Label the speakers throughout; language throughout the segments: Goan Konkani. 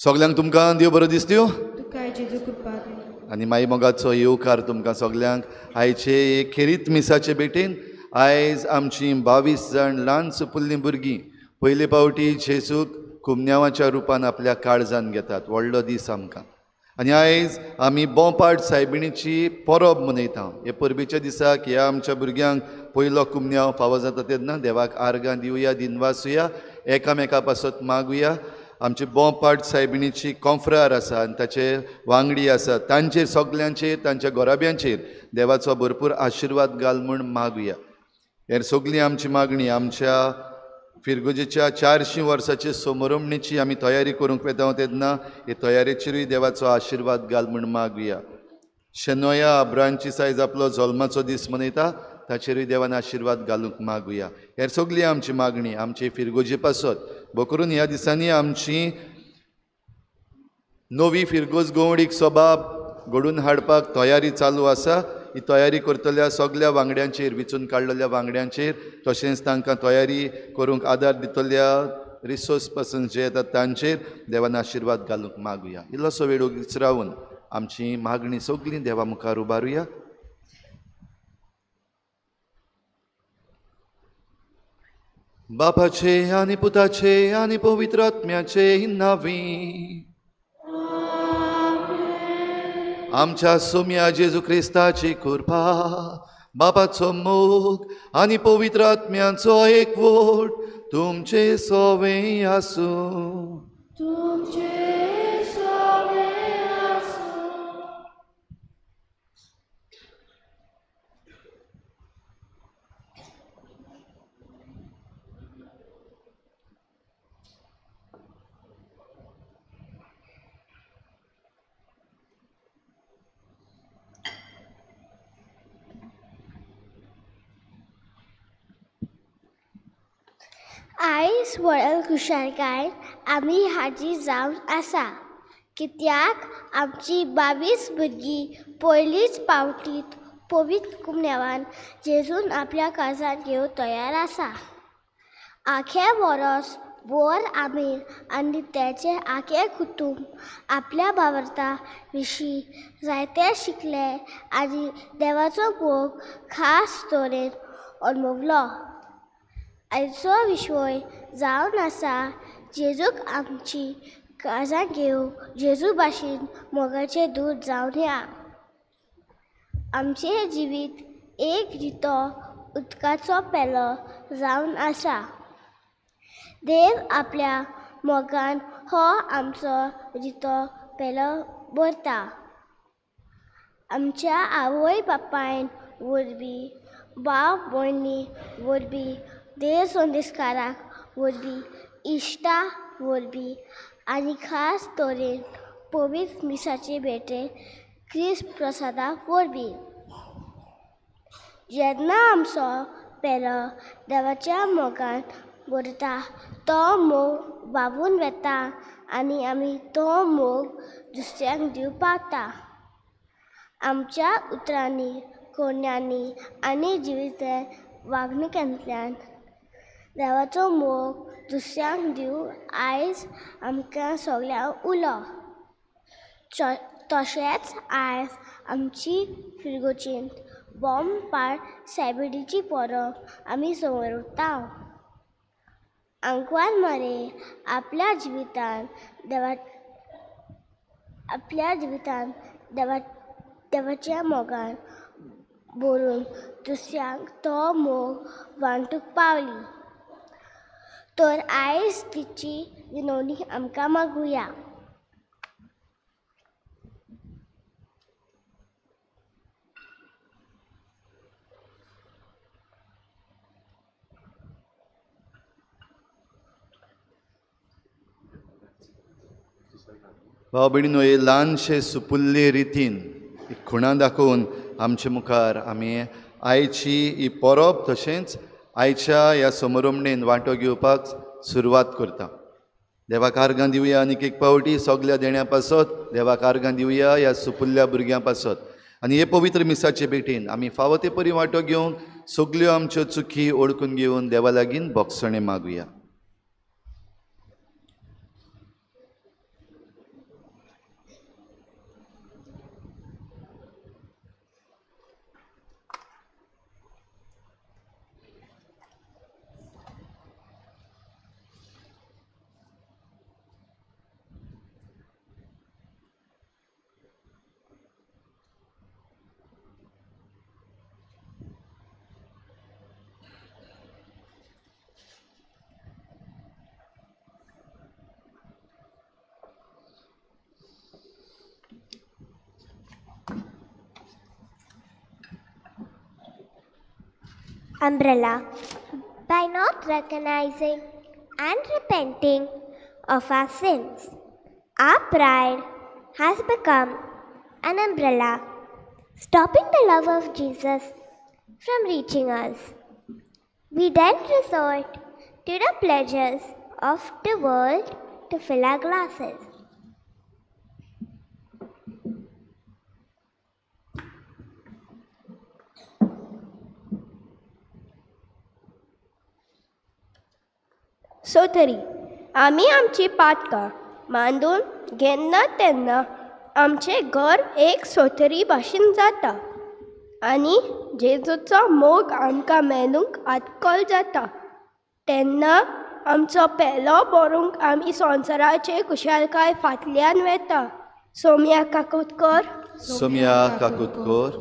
Speaker 1: सगल्यांक तुमकां देव बरो दिसत्यो आनी माई मोगाचो येवकार तुमकां सगल्यांक आयचे एक खेरीत मिसाचे भेटेन. आयज आमची 22 जाण ल्हान सुपुल्लीं भुरगीं पयले पावटी जेजूक कुमन्यावाच्या रुपान आपल्या काळजान घेतात. व्हडलो दीस आमकां. आनी आयज आमी बोंपाट सायबिणीची परब मनयता. हे परबेच्या दिसाक ह्या आमच्या भुरग्यांक पयलो कुमन्याव फावो जाता तेन्ना देवाक आर्गां दिवया, दिनवासुया, एकामेका पासत मागुया. आमची बोंपाट सायबिणीची कॉंफ्रार आसा आनी ताचे वांगडी आसा, तांचेर सगल्यांचेर तांच्या घराब्यांचेर देवाचो भरपूर आशिर्वाद घाल म्हूण मागुया. हेर सगळी आमची मागणी आमच्या फिरगुजेच्या 400 वर्साचे समरमणीची आमी तयारी करूंक वता तेन्ना हे तयारेचेरूय देवाचो आशिर्वाद घाल म्हूण मागुया. शेनोया अब्रांची सायज आपलो जल्माचो दीस मनयता, ताचेरूय देवान आशिर्वाद घालूंक मागुया. हेर सगळी आमची मागणी आमचे फिरगोजे पासत बकरून ह्या दिसांनी आमची नवी फिरगोज गोवडीक सभा घडून हाडपाक तयारी चालू आसा. ही तयारी करतल्या सगल्या वांगड्यांचेर, विचून काडलेल्या वांगड्यांचेर, तशेंच तांकां तयारी करूंक आदार दितल्या रिसोर्स पर्सन जे येतात तांचेर देवान आशिर्वाद घालूंक मागुया. इल्लोसो वेळ ओगीच रावन आमची मागणी सगळी देवा मुखार उबारुया. बापाचे आनी पुताचे आनी पवित्र आत्म्याचे नांवी आमच्या सोम्या जेजू क्रिस्ताची कृपा, बापाचो मोग आनी पवित्र आत्म्याचो एकवट तुमचे सवे आसूं.
Speaker 2: तुमचे सवे आसूं.
Speaker 3: आयज व्हडल खुशालकायेन आमी हाजीर जावन आसा, कित्याक आमची 22 भुरगीं पयलीच पावटीत पवित्र कुमन्यावान जेजून आपल्या काळजान घेवन तयार आसा. आखे वरोस बोर आमी आनी तेचे आखे कुटूंब आपल्या भावार्था विशीं जायते शिकले आनी देवाचो मोग खास तरेन अणभवलो. आयचो विशय जावन आसा जेजूक आमची काळजां घेवन जेजू भाशेन मोगाचें दूत जावन या. आमचें जिवीत एक रितो उदकाचो पेलो जावन आसा. देव आपल्या मोगान हो आमचो रितो पेलो भरता. आमच्या आवय बापायन वरवीं, भाव भयणी वरवीं, देव संदेशकाराक वरवीं, इश्टा वरवीं आनी खास तरेन पवित्र मिसाचे भेटे क्रिस्त प्रसादा वरवीं. जेन्ना आमचो पेलो देवाच्या मोगान भरता तो मोग व्हांवून वता आनी आमी तो मोग दुसऱ्यांक दिवंक पावता. आमच्या उतरांनी, करण्यांनी आनी जिवीत वागणुकेंतल्यान देवाचो मोग दुसऱ्यांक दिवंक आयज आमकां सगल्यांक उलो. तशेंच आयज आमची फिरगोचेंत बोमपाळ सायबिणीची परब आमी समरता. आंकवार मरे आपल्या जिवितान देवाच्या मोगान भरून दुसऱ्यांक तो मोग वांटूंक पावली. तर आयज तिची विनवणी आमकां मागुया.
Speaker 1: भाव भयणीनो, हे ल्हानशे सुपुल्ले रितीन एक खुणा दाखोवन आमचे मुखार आमी आयची ही परब तशेंच आयच्या ह्या समरमणेन वांटो घेवपाक सुरवात करता. देवाक आर्गां दिवया आनीक एक पावटी सगल्या देण्या पासत, देवाक आर्गां दिवया ह्या सुपुल्ल्या भुरग्यां पासत. आनी हे पवित्र मिसाचे भेटेन आमी फावो ते परी वांटो घेवन सगल्यो आमच्यो चुकी ओळखून घेवन देवा लागीं भोगसणें मागुया.
Speaker 3: umbrella by not recognizing and repenting of our sins. Our pride has become an umbrella, stopping the love of Jesus from reaching us. We then resort to the pleasures of the world to fill our glasses.
Speaker 4: सोतरी आमी आमची पातकां मांडून घेन्ना तेन्ना आमचें घर एक सोतरी भाशेन जाता आनी जेजूचो मोग आमकां मेळूंक आटकल जाता तेन्ना आमचो पेलो बरोवंक आमी संवसाराचे खुशालकाय फाटल्यान वेता. Saumya काकुतकर.
Speaker 1: Saumya काकुतकर.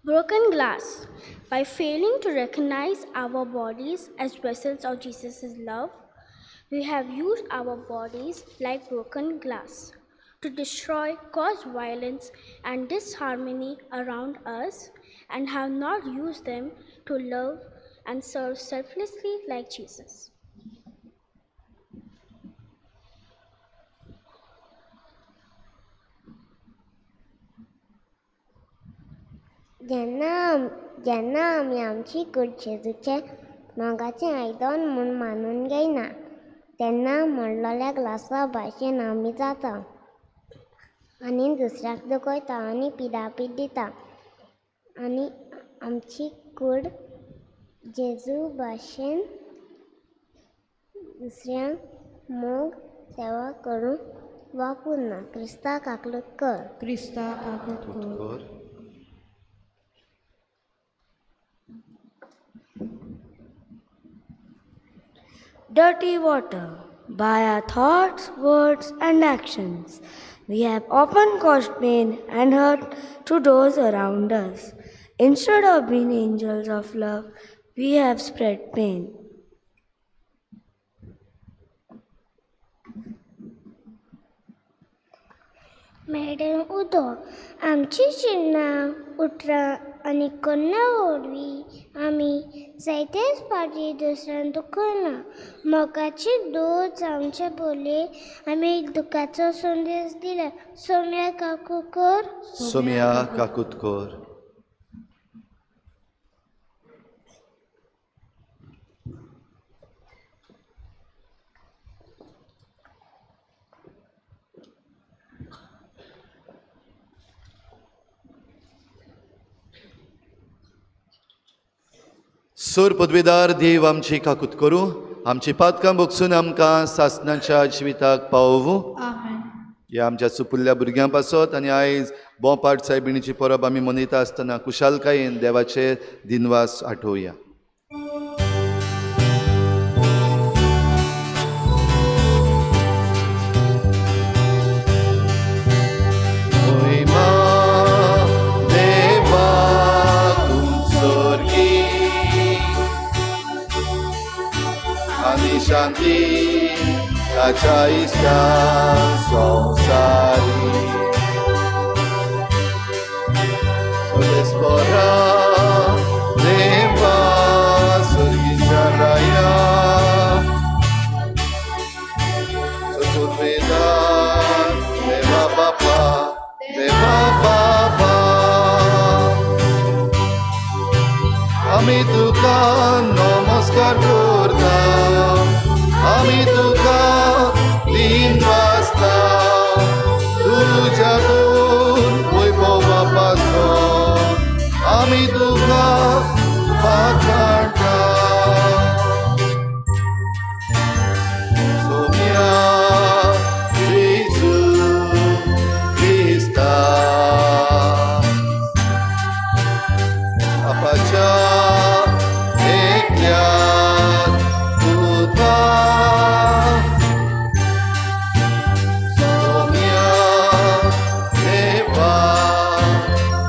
Speaker 5: Broken glass. By failing to recognize our bodies as vessels of Jesus' love, we have used our bodies like broken glass to destroy, cause violence and disharmony around us, and have not used them to love and serve selflessly like Jesus.
Speaker 3: जेन्ना आमी आमची कूड जेजूचे मोगाचें आयदन म्हूण मानून घेयना तेन्ना मोडलेल्या ग्लासा भाशेन आमी जाता आनी दुसऱ्याक दुखयता आनी पिडापीड दिता आनी आमची कूड जेजू भाशेन दुसऱ्यांक मोग सेवा करूंक वापरना. क्रिस्ता काकलूत कर.
Speaker 2: क्रिस्ता काकूत कर.
Speaker 6: Dirty water. By our thoughts, words, and actions, we have often caused pain and hurt to those around us. Instead of being angels of love, we have spread pain.
Speaker 3: Madam उदो आमची चिन्नां उतरां आनी कन्ना वरवीं आमी जायतेच फावटी दुसऱ्यांक दुखयना. मोगाची दूद आमचे बोलये आमी दुखाचो संदेश दिला. सोम्या काकू कर.
Speaker 1: सोम्या काकूत कर. सोर पदवेदार देव आमची काकूत करूं, आमची पातकां भोगसून आमकां सासणाच्या जिविताक पावोवं. ह्या आमच्या सुपुल्ल्या भुरग्यां पासत आनी आयज बोपाट सायबिणीची परब आमी मनयता आसतना कुशालकायेन देवाचे दिनवास आठोवया. शांती ताच्या इश्टा संवसारी सोलेस्पोरा देवा सुर्गीच्या राया चतुर्वेदा देवा बापा देवा बाबा आमी तुका नमस्कार करता, आमी तुका दिनवासता, तुज्या गुण वैभवा पासून आमी तुका पाखाणटा. सोम्या जेजू क्रिस्ता बापाच्या एकल्या देवा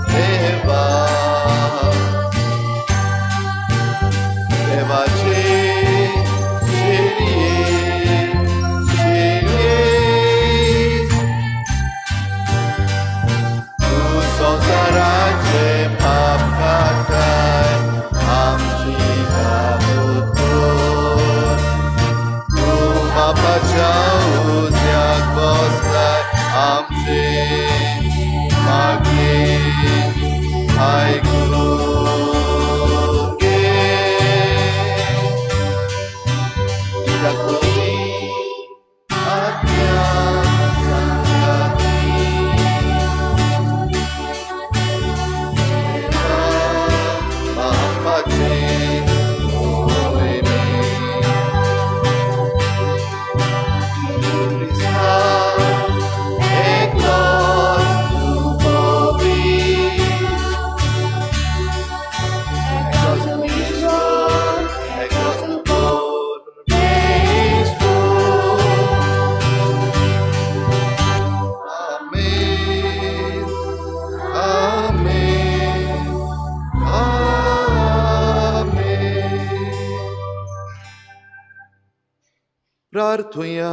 Speaker 1: देवा. प्रार्थुया.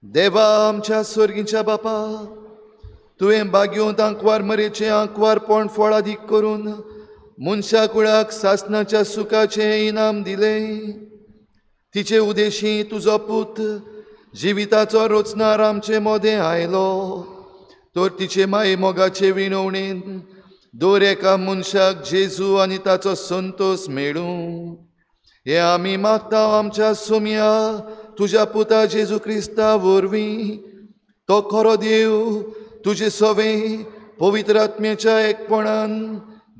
Speaker 1: देवा आमच्या स्वर्गीच्या बापा, तुवें बागयोंत आंकवार मरेचें आंकवारपण फळादीक करून मनशा कुळाक सासणाच्या सुखाचें इनाम दिलें. तिचे उदेशी तुजो पूत जिविताचो रोचणार आमचे मोदें आयलो, तर तिचे माये मोगाचे विणवणेन दर एका मनशाक जेजू आनी ताचो संतोश मेळूं हें आमी मागता आमच्या सोम्या तुज्या पुता जेजू क्रिस्ता वरवीं. तो खरो देव तुजे सवें पवित्र आत्म्याच्या एकपणान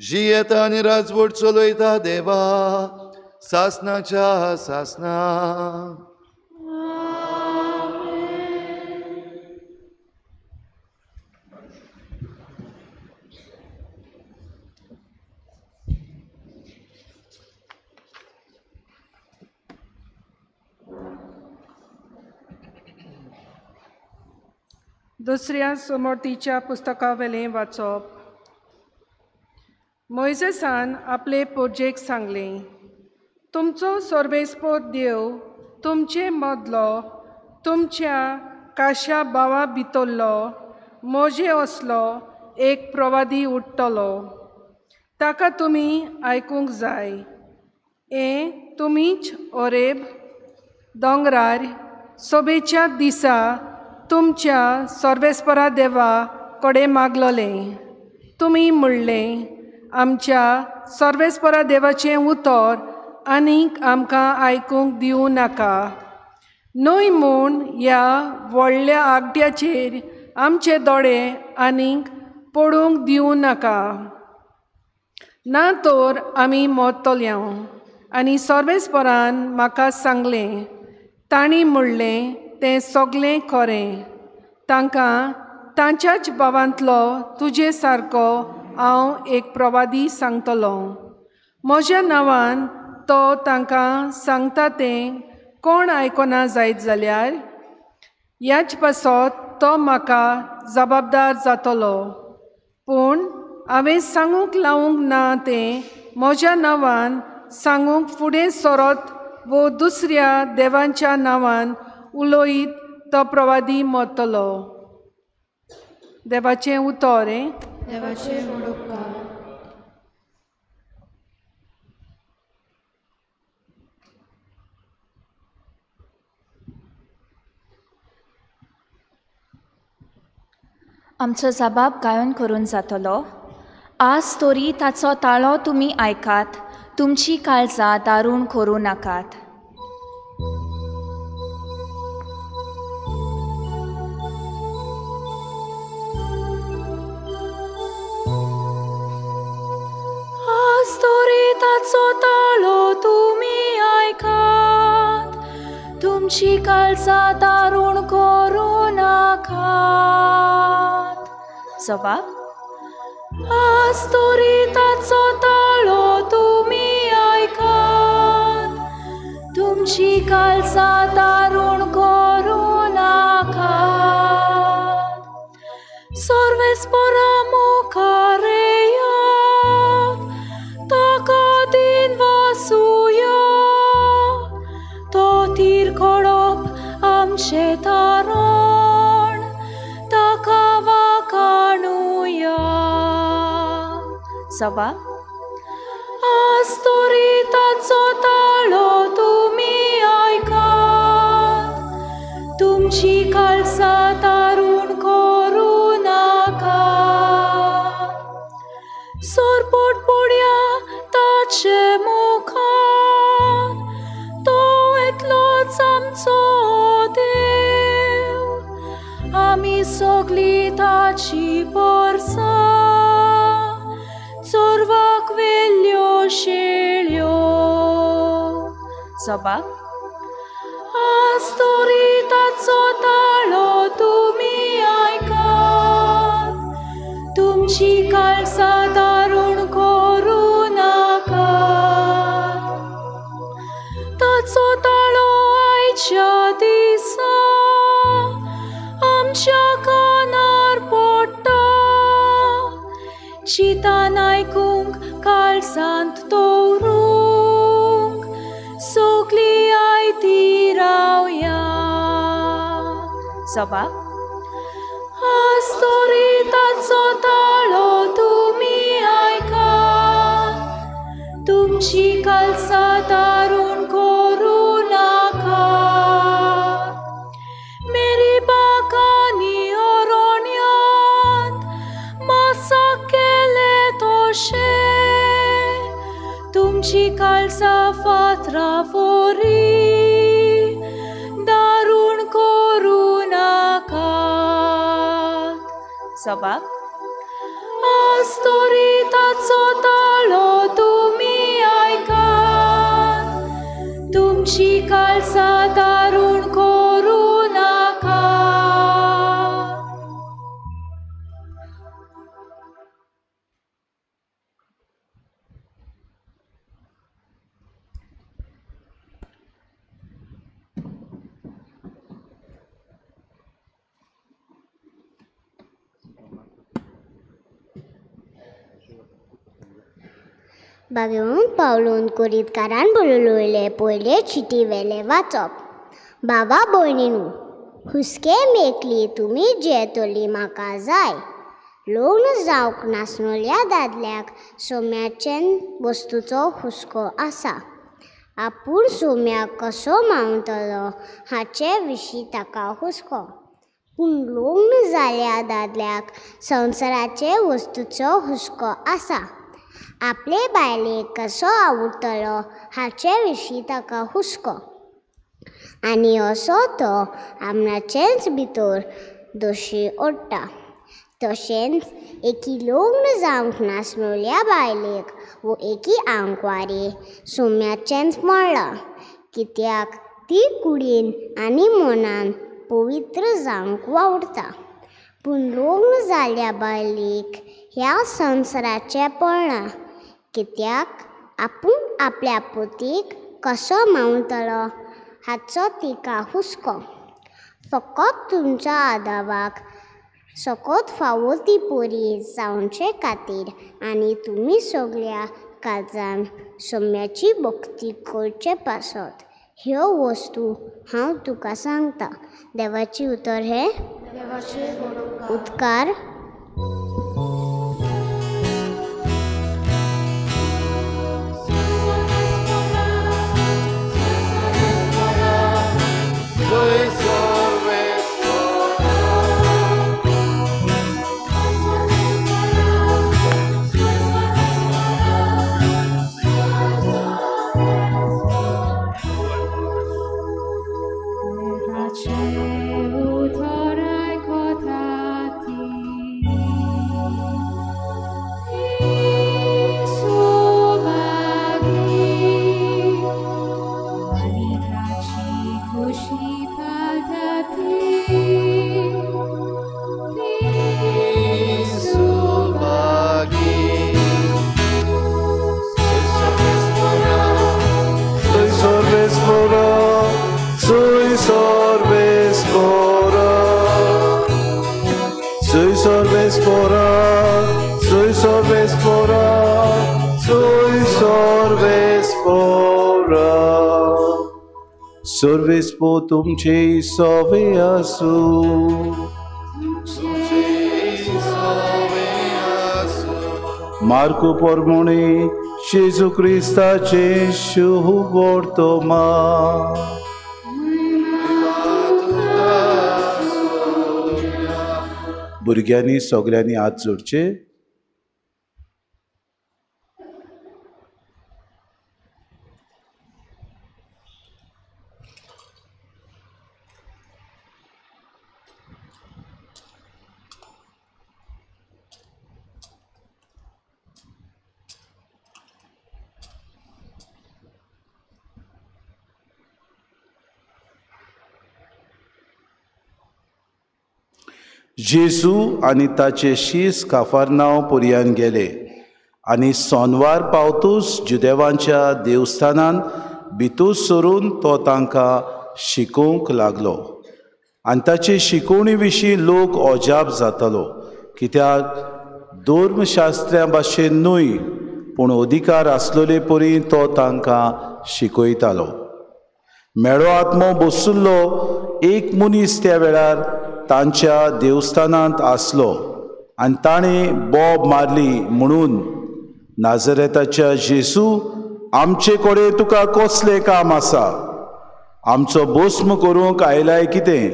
Speaker 1: जियेता आनी राजवट चलयता देवा सासनाच्या सासना.
Speaker 7: दुसऱ्या समोरतीच्या पुस्तकावेलें वाचप. मोयजेसान आपले पोरजेक सांगलें, तुमचो सर्वेस्पोर देव तुमचे मदलो तुमच्या काश्या भावा भितरलो म्हजे असलो एक प्रवादी उठ्ठलो, ताका तुमी आयकूंक जाय. हें तुमीच ओरेब दोंगरार सोबेच्या दिसा तुमच्या सर्वेस्परा देवा कडेन मागलोलें. तुमी म्हणलें, आमच्या सर्वेस्परा देवाचें उतर आनीक आमकां आयकूंक दिवं नाका, न्हय म्हूण ह्या व्हडल्या आगट्याचेर आमचे दोळे आनीक पडूंक दिवं नाका, ना तर आमी मरतले. आनी सर्वेस्परान म्हाका सांगलें, तांणी म्हणलें तें सगळें खरें, तांकां तांच्याच भावांतलो तुजे सारको हांव एक प्रवादी सांगतलो, म्हज्या नांवान तो तांकां सांगता तें कोण आयकना जायत जाल्यार ह्याच पासत तो म्हाका जबाबदार जातलो. पूण हांवें सांगूंक लावूंक ना तें म्हज्या नांवान सांगूंक फुडें सरत वो दुसऱ्या देवांच्या नांवान उलोयत तो प्रवादी मरतलो. देवाचें उतर.
Speaker 2: देवाचें व्हड उपकार.
Speaker 8: आमचो जबाब गायन करून जातलो. आज तरी ताचो ताळो तुमी आयकात, तुमची काळजां दारूण करूं नाकात. तरी ताचो ताळो तुमी आयकात, तुमची काळजां दारूण करूं नाकात. जबाब. आज तरी ताचो ताळो तुमी आयकात, तुमची काळजां दारूण करूं नाकात. सर्वेस्परा मुखार येयात, ताका दिन वासुया, तो तीर कडप आमचें तारण, ताका वाकाणुया. जबाब. आज तरी ताचो ताळो तुमी आयकात, तुमची काळजां दारूण करूं नाकात. सरपट पडया ताचे मुखार, तो येतलोच आमचो देव, आमी सगळीं ताची परसा चोरवाक वेल्यो शेळ्यो. जबाब. आज तरी ताचो ताळो तुमी आयकात, तुमची काळजां दारूण करूं नाकात. ताचो ताळो आयच्या दिसा आमच्या कानार पडटा, चिंतान आयकूंक काळजांत दवरूंक सगळीं आयती जबाब आज तरी ताचो ताळो तुमी आयका, तुमची कालसा दारून करूं नाका. मेरी बाकानी ओरोण्यांत मासा केले तशें, तुमची काळसा फातरा वरी दारून करूं नाकात. जबाब आज तरी ताचो ताळो तुमी आयकात, तुमची काळसा दारून करूं नाकात.
Speaker 3: बागेवन पावलून कोरीतकारान बरयलें पयले चिटी वेलें वाचप. बाबा भयणीनू, हुस्के मेकली तुमी जेतली म्हाका जाय. लग्न जावंक नासलेल्या दादल्याक सोम्याचे वस्तूचो हुस्को आसा. आपूण सोम्याक कसो मावतलो हाचे विशीं ताका हुस्को. पूण लग्न जाल्ल्या दादल्याक संवसाराचे वस्तूचो हुस्को आसा. आपले बायलेक कसो आवडटलो हाचे विशीं ताका हुस्को. आनी असो तो आपणाचेच भितर दोशी ओडटा. तशेंच एकी लग्न जावंक नासलेल्या बायलेक वो एकी आंकवारी सोम्याचेंच म्हणलां, कित्याक ती कुडीन आनी मनान पवित्र जावंक वावुरता. पूण लग्न जाल्ल्या बायलेक ह्या संवसाराचें पडलां, कित्याक आपूण आपल्या पतीक कसो मावतलो हाचो तिका हुस्को. फकत तुमच्या आदावाक सकत फावो ती परी जावचे खातीर आनी तुमी सगळ्या काळजान सोम्याची भक्ती करचे पासत ह्यो वस्तू हांव तुका सांगता. देवाची उतर हें उदकार.
Speaker 9: सर्वेस्पो तुमचे सवे आसूं. मार्कू पोरमोणे जेजू क्रिस्ताचे शुभवर्तमान. भुरग्यांनी सगळ्यांनी हात जोडचे. जेजू आनी ताचे शीस काफारनांव पुर्यान गेले आनी सोनवार पावतूच जुदेवांच्या देवस्थानान भितूर सरून तो तांकां शिकोवंक लागलो आनी ताचे शिकोवणी विशीं लोक अजाप जातालो, कित्याक धर्मशास्त्र्यां भाशेन न्हय पूण अधिकार आसलेले परी तो तांकां शिकयतालो. मेळो आत्मो बसुल्लो एक मनीस त्या वेळार तांच्या देवस्थानांत आसलो आनी ताणें बोब मारली म्हणून, नाझरेताच्या जेजू, आमचे कडेन तुका कसलें काम आसा? आमचो भस्म करूंक आयलाय कितें?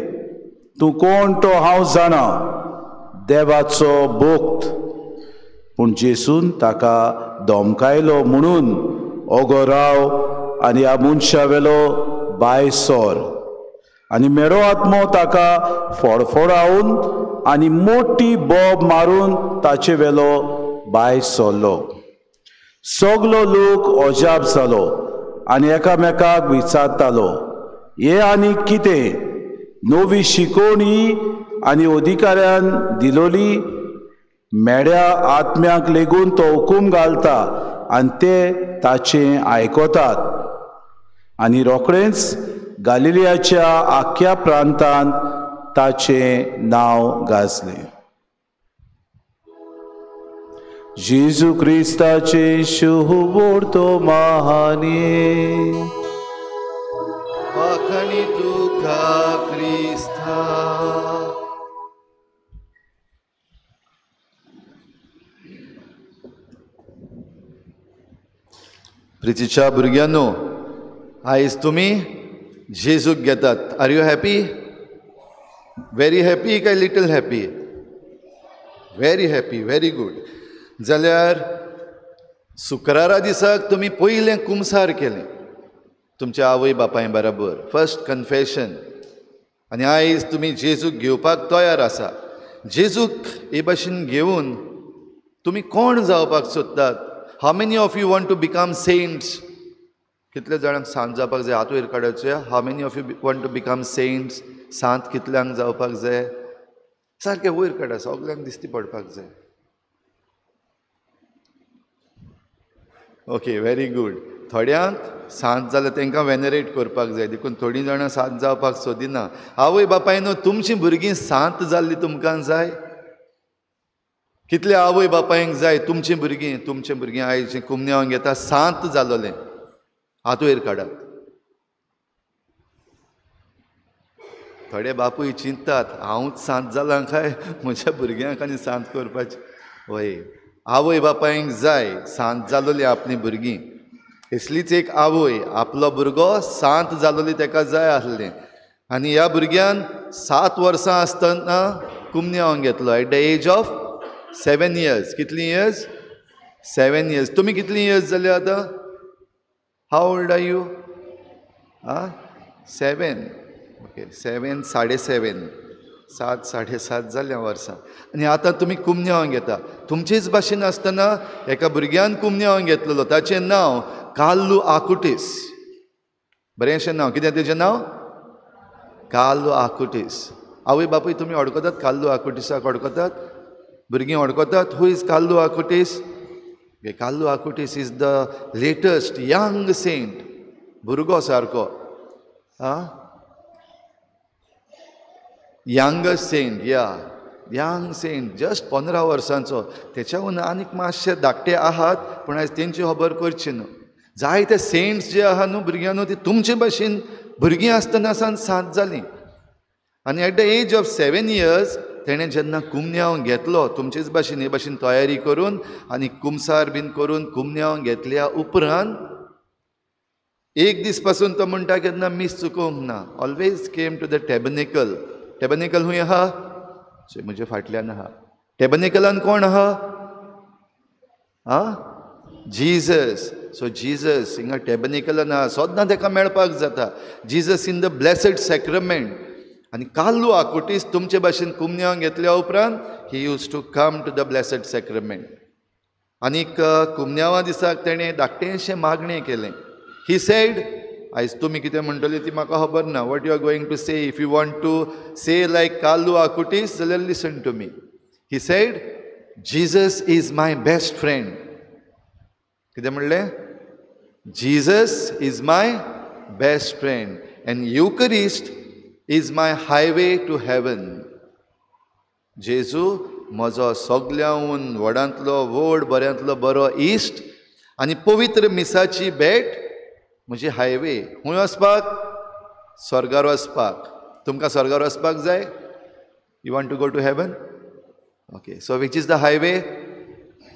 Speaker 9: तूं कोण तो हांव जाणा, देवाचो भक्त. पूण जेजून ताका धमकायलो म्हणून, ओगो राव आनी ह्या मनशा वेलो भायर सर. आनी मेडो आत्मो ताका फडफडावन आनी मोटी बोब मारून ताचे वेलो भायर सरलो. सगलो लोक अजाप जालो आनी एकामेकाक विचारतालो, हे आनी कितें नवी शिकोवणी आनी अधिकाऱ्यान दिलोली? मेड्या आत्म्याक लेगून तो हुकूम घालता आनी ते ताचें आयकतात. आनी रोखडेंच गालिलियाच्या आख्या प्रांतांत ताचें नांव गाजलें. जेजू क्रिस्ताचे शुभोर्तो महाने.
Speaker 1: वाखाणी तुका क्रिस्ता. प्रितीच्या भुरग्यांनो, आयज तुमी जेजूक घेतात. Are you happy? Very happy काय little happy? Very happy, very good. जाल्यार शुक्रारा दिसाक तुमी पयलें कुमसार केलें तुमच्या आवय बापाय बराबर, फर्स्ट कन्फेशन. आनी आयज तुमी जेजूक घेवपाक तयार आसा. जेजूक हे भाशेन घेवन तुमी कोण जावपाक सोदतात? How many of you want to become saints? कितले जाणांक सांत जावपाक जाय? हात वयर काडचो. How many of you want to become saints? सांत कितल्यांक जावपाक जाय? सारकें वयर काडा, सगल्यांक दिश्टी पडपाक जाय. Okay, very good. थोड्यांक सांत जाल्यार तांकां वेनरेट करपाक जाय, देखून थोडीं जाणां सांत जावपाक सोदिना. आवय बापायनो, तुमचीं भुरगीं सांत जाल्लीं तुमकां जाय? कितले आवय बापायंक जाय तुमचीं भुरगीं? तुमचीं भुरगीं आयज कुमन्यांक घेता सांत जालोलें, हात वयर काडात. थोडे बापूय चिंततात, हांवूच सांत जालां काय म्हज्या भुरग्यांक आनी सांत करपाचें? वय, आवय बापायंक जाय सांत जालोली आपलीं भुरगीं. असलीच एक आवय आपलो भुरगो सांत जालोली ताका जाय आसलें. आनी ह्या भुरग्यान 7 वर्सां आसतना कुमन्यांक घेतलो, at the age of 7 years. कितलीं इयर्स? 7 इयर्स. तुमी कितलीं इयर्स जाली आतां? How old are you? Ah, 7. Okay, 7, 7.5, 7, 7.5 जाल्या वर्सां. आनी आतां तुमी कुमन्यांक घेता. तुमचेच भाशेन आसतना एका भुरग्यान कुमन्यांक घेतलेलो, ताचें नांव कार्लो आकुटीस. बरें अशें नांव. कितें तेजें नांव? कार्लो आकुटीस. आवय बापूय तुमी वळखतात? कार्लो आकुटीसाक वळखतात? भुरगीं वळखतात? Who is Carlo Acutis? Carlo Acutis is the latest young saint. भुरगो सारको, आं, यंगस्ट सेंट. या यंग सेंट, जस्ट 15 वर्सांचो. तेच्याहून आनीक मातशे धाकटे आहात, पूण आयज तेंची खबर करची न्हू. जायते सेंट्स जे आहा न्हू भुरग्यां न्हू, ती तुमचे भाशेन भुरगीं आसतना सावन सांत जालीं. आनी at the age of 7 years तेणें जेन्ना कुमन्यांव घेतलो, तुमचेच भाशेन हे भाशेन तयारी करून आनी कुमसार बीन करून कुमन्यांव घेतल्या उपरांत एक दीस पासून तो म्हणटा केन्ना मीस चुकोवंक ना. Always came to the tabernacle. Tabernacle खूंय आहा? म्हजे फाटल्यान आहा. टॅबनेकलान कोण आहा? आं, जीजस. सो जीजस हिंगा टॅबनेकलान आहा, सदां ताका मेळपाक जाता. Jesus in the blessed sacrament. आनी कार्लो आकुटीस तुमचे भाशेन कुमन्यांव घेतल्या उपरांत he use to come to the blessed sacrament. आनीक कुमन्यांवा दिसाक तेणें धाकटेंशें मागणें केलें. He said, आयज तुमी कितें म्हणटली ती म्हाका खबर ना. What you are going to say? If you want to say like Carlo Acutis जाल्यार listen to me. He said, Jesus is my best friend. कितें म्हणलें? Jesus is my best friend and Eucharist is my highway to heaven. जेजू म्हजो सगल्यांहून व्हडांतलो व्हड, बऱ्यांतलो बरो इश्ट आनी पवित्र मिसाची भेट म्हजी हायवे. खूंय वचपाक? स्वर्गार वचपाक. तुमकां स्वर्गार वचपाक जाय? You want to go to heaven? Okay, so which is the highway?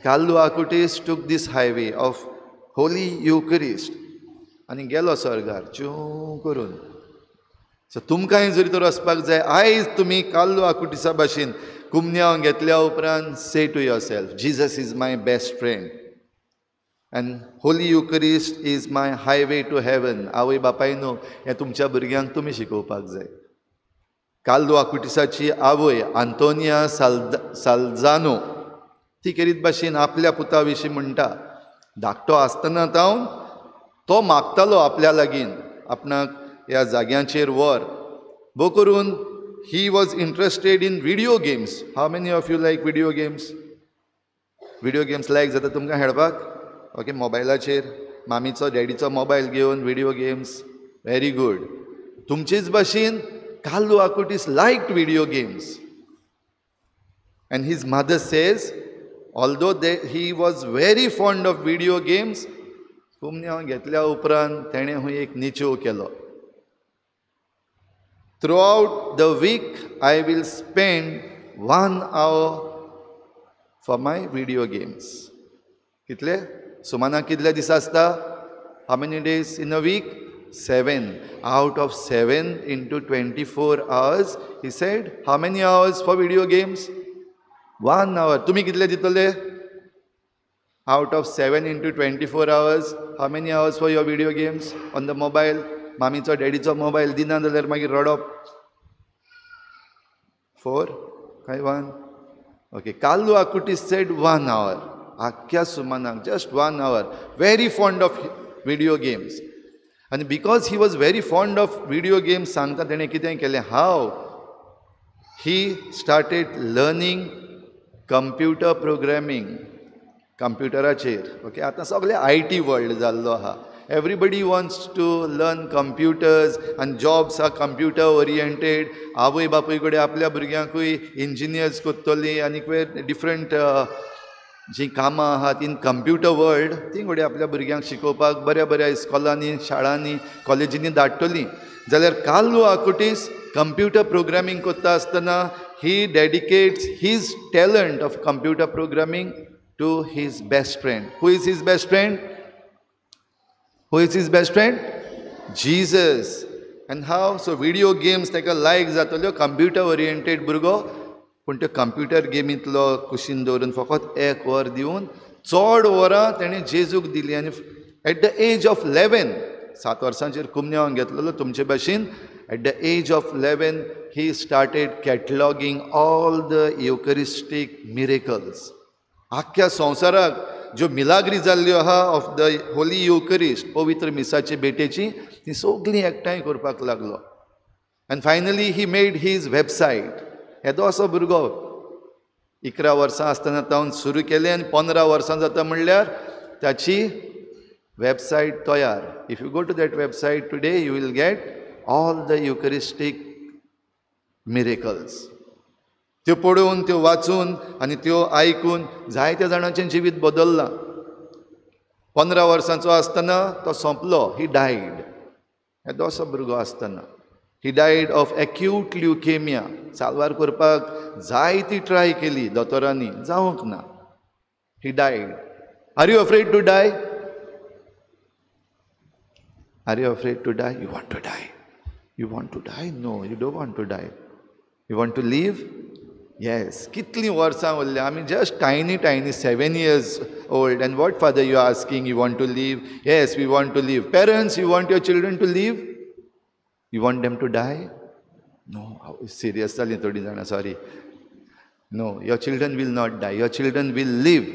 Speaker 1: Carlo Acutis took this highway of Holy Eucharist आनी गेलो स्वर्गार चूं करून. सो तुमकांय जरी तर वचपाक जाय, आयज तुमी कार्लो आकुटिसा भाशेन कुमन्यांव घेतल्या उपरांत say to yourself, Jesus is my best friend and Holy Eucharist is my highway to heaven. आवय बापायनो, हें तुमच्या भुरग्यांक तुमी शिकोवपाक जाय. कार्लो आकुटिसाची आवय आंतोनिया साल्जानो ती केरीत भाशेन आपल्या पुता विशीं म्हणटा, धाकटो आसतना तावन तो मागतालो आपल्या लागीं आपणाक ह्या जाग्यांचेर व्हर. भो करून he was interested in video games. How many of you like video games? Video games like जाता तुमकां खेळपाक? ओके, मोबायलाचेर मामीचो डॅडीचो मोबायल घेवन video games, very good. तुमचेच भाशेन Carlo Acutis liked video games. And his mother says, although he was very fond of video games, कुमन्यांव घेतल्या उपरांत तेणें हूंय एक निचेव केलो. Throughout the week I will spend 1 hour for my video games. कितले? सुमाना कितले दीस आसता? How many days in a week? 7. Out of 7 into 24 hours, he said, how many hours for video games? 1 hour. तुमी कितले दितले? Out of 7 into 24 hours, how many hours for your video games on the mobile? मामीचो डॅडीचो मोबायल दिना जाल्यार मागीर रडप. 4 काय 1? Okay, Carlo Acutis said 1 hour. आख्ख्या सुमानाक just 1 hour. Very fond of video games. आनी because he was very fond of video games, सांगता तेणें कितें केलें, how he started learning computer programming. कंप्युटराचेर. Okay, आतां सगळें I T world जाल्लो आहा. Everybody wants to learn computers आनी jobs are computer oriented. आवय बापूय कडेन आपल्या भुरग्यांकूय इंजिनियर्स कोत्तोलीं आनी डिफरंट जीं कामां आहात इन कंप्युटर वर्ल्ड तीं घडये आपल्या भुरग्यांक शिकोवपाक बऱ्या बऱ्या इस्कॉलांनी, शाळांनी, कॉलेजींनी धाडटलीं. जाल्यार कार्लो आकुटीस कंप्युटर प्रोग्रामींग कोत्ता आसतना he dedicates his talent of computer programming to his best friend. Who is his best friend? Who is his best friend? Jesus. And how? So video games ताका लायक जातल्यो, कंप्युटर ओरिएंटेड भुरगो, पूण त्यो कंप्युटर गेमींतलो कुशीन दवरून फकत 1 वर दिवन चड वरां तेणें जेजूक दिली. आनी at the age of 11, 7 वर्सांचेर कुमन्यांव घेतलेलो तुमचे भाशेन, at the age of 11 he started cataloguing all the Eucharistic miracles. आख्ख्या संवसाराक ज्यो मिलाग्री जाल्ल्यो आहा ऑफ the Holi Eucharist, पवित्र मिसाचे भेटेची, ती सगळीं एकठांय करपाक लागलो. And finally he made his website. येदो असो भुरगो 11 वर्सां आसतना तावन सुरू केलें आनी 15 वर्सां जाता म्हणल्यार ताची वेबसायट तयार. If you go to that website today you will get all the Eucharistic miracles. त्यो पळोवन, त्यो वाचून आनी त्यो आयकून जायत्या जाणांचें जिवीत बदल्लां. 15 वर्सांचो आसतना तो सोंपलो. He died. येदो असो भुरगो आसतना he died of acute leukaemia. साल्वार करपाक जायती ट्राय केली दोतोरांनी, जावंक ना. He died. Are you afraid to die? Are you afraid to die? You want to die? You want to die? No, you don't want to die. You want to live? Yes. कितलीं वर्सां उरल्या आमी, just tiny tiny 7 years old. And what father you are asking, you want to live? Yes, we want to live. Parents, you want your children to live? You want them to die? No. Serious जालीं थोडीं जाणां, sorry. No, your children will not die. Your children will live.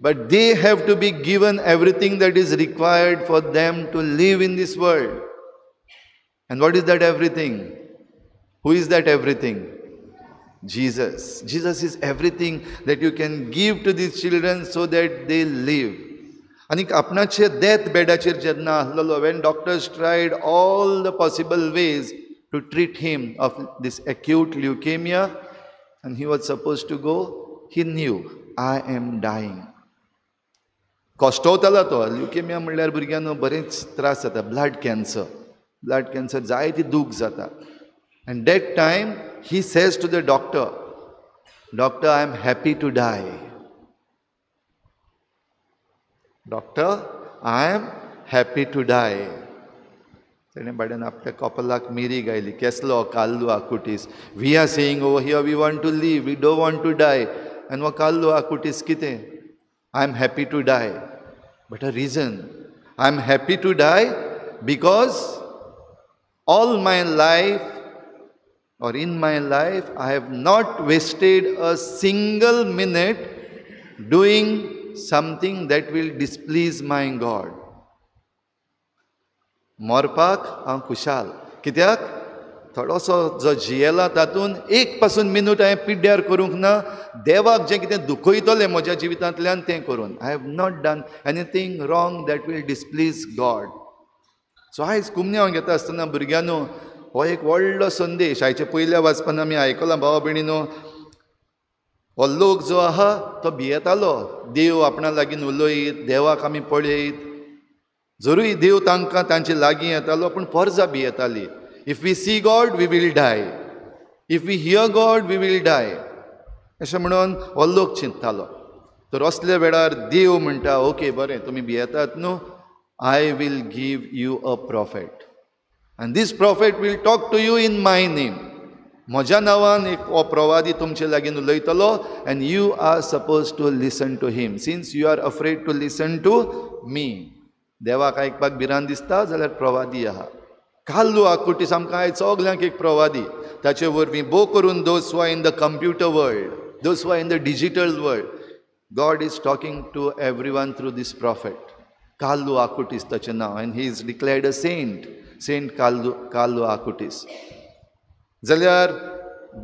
Speaker 1: But they have to be given everything that is required for them to live in this world. And what is that everything? Who is that everything? Jesus. Jesus is everything that you can give to these children so that they live. आनी आपणाचे डेथ बेडाचेर जेन्ना आसलेलो, when doctors tried all the possible ways to treat him of this acute leukaemia and he was suppose to go, he knew I am dying. कश्टवतालो तो. ल्युकेमिया म्हणल्यार भुरग्यांनो बरेच त्रास जाता. ब्लड कॅन्सर, ब्लड कॅन्सर जायती दूख जाता. And that time He says to the doctor, doctor, I am happy to die. Doctor, I am happy to die. तेणें बाड्यान आपल्या कपलाक मिरी गायली. केसलो Carlo Acutis. We are saying over here we want to live, we don't want to die. आनी हो कार्लो आकुटीस कितें? I am happy to die. But a reason, I am happy to die because all my life or in my life I have not wasted a single minute doing something that will displease my God. मरपाक हांव खुशाल. कित्याक? थोडोसो जो जियेला तातूंत एक पासून मिनूट हांवें पिड्ड्यार करूंक ना. देवाक जें कितें दुखयतलें म्हज्या जिवितांतल्यान तें करून. I have not done anything wrong that will displease God. So आयज कुमन्यांव घेता आसतना भुरग्यांनो हो एक व्हडलो संदेश. आयच्या पयल्या वाचपान आमी आयकलां भावा भयणीनो, हो लोक जो आहा तो भियेतालो देव आपणा लागीं उलयत, देवाक आमी पळयत. जरूय देव तांकां तांचे लागीं येतालो पूण पोरजा भियेताली. If we see God we will die, if we hear God we will die, अशें म्हणून हो लोक चिंततालो. तर असल्या वेळार देव म्हणटा, ओके बरें तुमी भियेतात न्हू, I will give you a prophet and this prophet will talk to you in my name. म्हज्या नांवान एक हो प्रवादी तुमचे लागीं उलयतलो and you are suppose to listen to him since you are afraid to listen to me. देवाक आयकपाक भिरांत दिसता जाल्यार प्रवादी आहा. कार्लो आकुटीस आमकां आयज सगल्यांक एक प्रवादी. ताचे वरवीं भोव करून those who are in the computer world, those who are in the digital world, God is talking to everyone through this prophet. Carlo Acutis ताचें नांव, and he is declared a saint, Saint Carlo Acutis. जाल्यार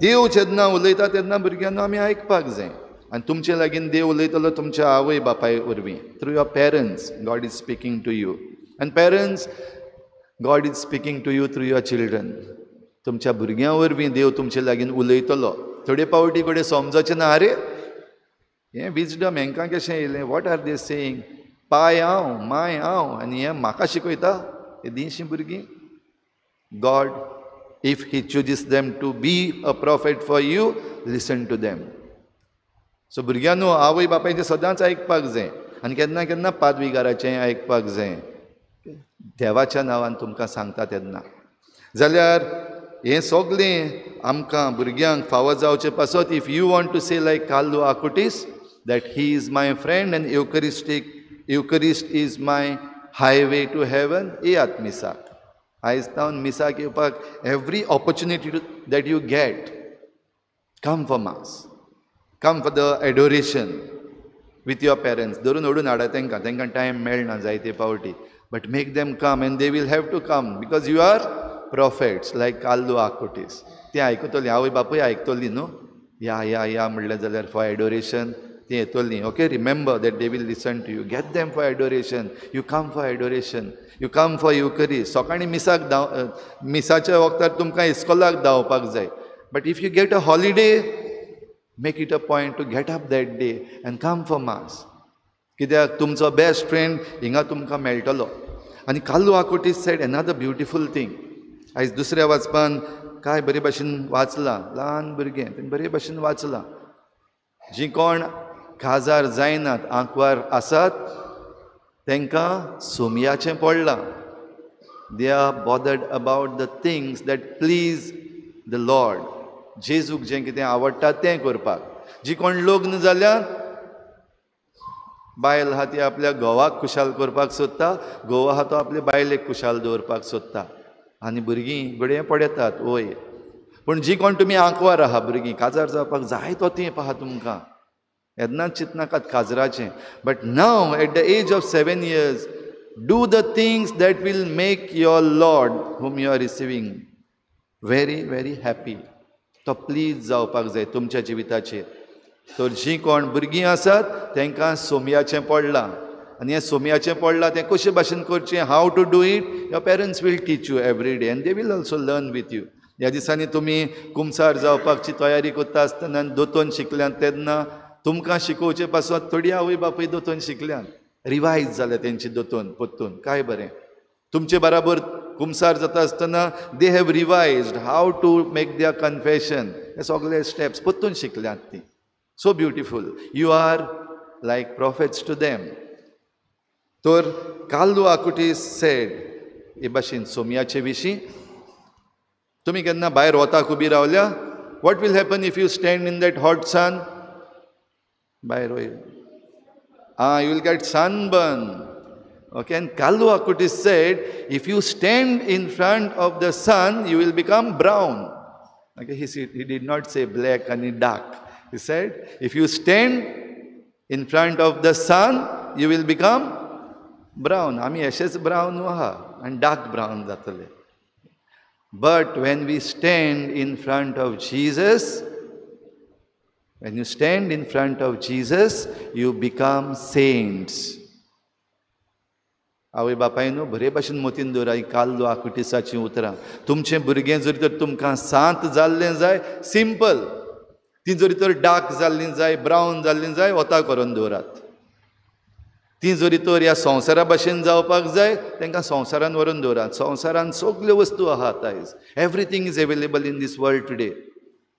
Speaker 1: देव जेन्ना उलयता तेन्ना भुरग्यांनो आमी आयकपाक जाय. आनी तुमचे लागीं देव उलयतलो तुमच्या आवय बापाय वरवीं, through your parents God is speaking to you. And parents, God is speaking to you through your children. तुमच्या भुरग्यां वरवीं देव तुमचे लागीं उलयतलो. थोडे पावटी कडेन समजचें ना, आरे हें विजडम हेंकां कशें येयलें, what are they saying, पाय हांव, माय हांव, आनी हें म्हाका शिकयता येदींशीं भुरगीं. God, if he chooses them to be a prophet for you, listen to them. So भुरग्यांनो आवय बापायचें सदांच आयकपाक जाय आनी केन्ना केन्ना पादविगाराचें आयकपाक जाय देवाच्या नांवान तुमकां सांगता तेन्ना. जाल्यार हें सगळें आमकां भुरग्यांक फावो जावचें पासत, if you want to say like Carlo Acutis that he is my friend and Eucharist is my highway to heaven, येयात मिसाक. आयज तावन मिसाक येवपाक every opportunity that you get, come for mass, come for the adoration with your parents. धरून ओडून हाडा तांकां, तांकां टायम मेळना जायते पावटी, but make them come and they will have to come because you are prophets like Carlo Acutis. तीं आयकतलीं, आवय बापूय आयकतली न्हू, या या या म्हणलें जाल्यार फॉर एडोरेशन तीं येतलीं. Okay, remember that they will listen to you. Get them for adoration. You come for adoration, you come for Eucharist. सकाळीं मिसाक धांव, मिसाच्या वखदार तुमकां इस्कोलाक धांवपाक जाय, but if you get a holiday, make it a point to get up that day and come for mass. कित्याक तुमचो बेस्ट फ्रेंड हिंगा तुमकां मेळटलो. आनी Carlo Acutis said another beautiful thing. आयज दुसऱ्या वाचपान काय बरे भाशेन वाचलां, ल्हान भुरगें तेणें बरे भाशेन वाचलां, जीं कोण काजार जायनात, आंकवार आसात, तांकां सोमयाचें पडलां. They are bothered about the things that please the Lord. जेजूक जें कितें आवडटा तें करपाक. जी कोण लग्न जाल्यार बायल आहा ती आपल्या घोवाक खुशाल करपाक सोदता, घोव आहा तो आपले बायलेक खुशाल दवरपाक सोदता, आनी भुरगीं घडये पळयतात वय. पूण जी कोण तुमी आंकवार आहा भुरगीं, काजार जावपाक जाय तो तेंप आहा तुमकां, येन्नाच चिंतनाकात काजराचें. But now at the age of 7 years do the things that will make your Lord whom you are receiving very very happy. तो प्लीज जावपाक जाय तुमच्या जिविताचेर. तर जीं कोण भुरगीं आसात तांकां सोमयाचें पडलां, आनी हें सोमयाचें पडलां तें कशे भाशेन करचें, how to do it, your parents will teach you every day and they will also learn with you. ह्या दिसांनी तुमी कुमसार जावपाची तयारी करता आसतना दोतोन शिकल्यात तेन्ना तुमकां शिकोवचे पासत थोडी आवय बापूय दोतोन शिकल्यात, रिवायज जाल्या तेंची दोतोन परतून. काय बरें तुमचे बराबर कुमसार जाता आसतना they have revised how to make their confession. हे सगळे स्टेप्स परतून शिकल्यात ती. So beautiful. You are like prophets to them. तर कार्लो आकुटीस सेड हे भाशेन सोमयाचे विशीं, तुमी केन्ना भायर वताक उबी रावल्या, what will happen if you stand in that hot sun? भायर वयर you will get sunburn. Okay, and Carlo Acutis said, if you stand in front of the sun, you will become brown. Okay, he did not say black and dark. He said, if you stand in front of the sun, you will become brown. आमी अशेच brown आहा आनी dark brown जातले. But when we stand in front of Jesus, when you stand in front of Jesus, you become saints. आवय बापायनो बरे भाशेन मोतीन दवरा ही कार्लो आकुटिसाचीं उतरां. तुमचें भुरगें जरी तर तुमकां सांत जाल्लें जाय, सिंपल, ती जरी तर डार्क जाल्लीं जाय, ब्रावन जाल्लीं जाय, वता करून दवरात. ती जरी तर ह्या संवसारा भाशेन जावपाक जाय, तांकां संवसारान व्हरून दवरात. संवसारान सगल्यो वस्तू आहात आयज. Everything is available in this world today.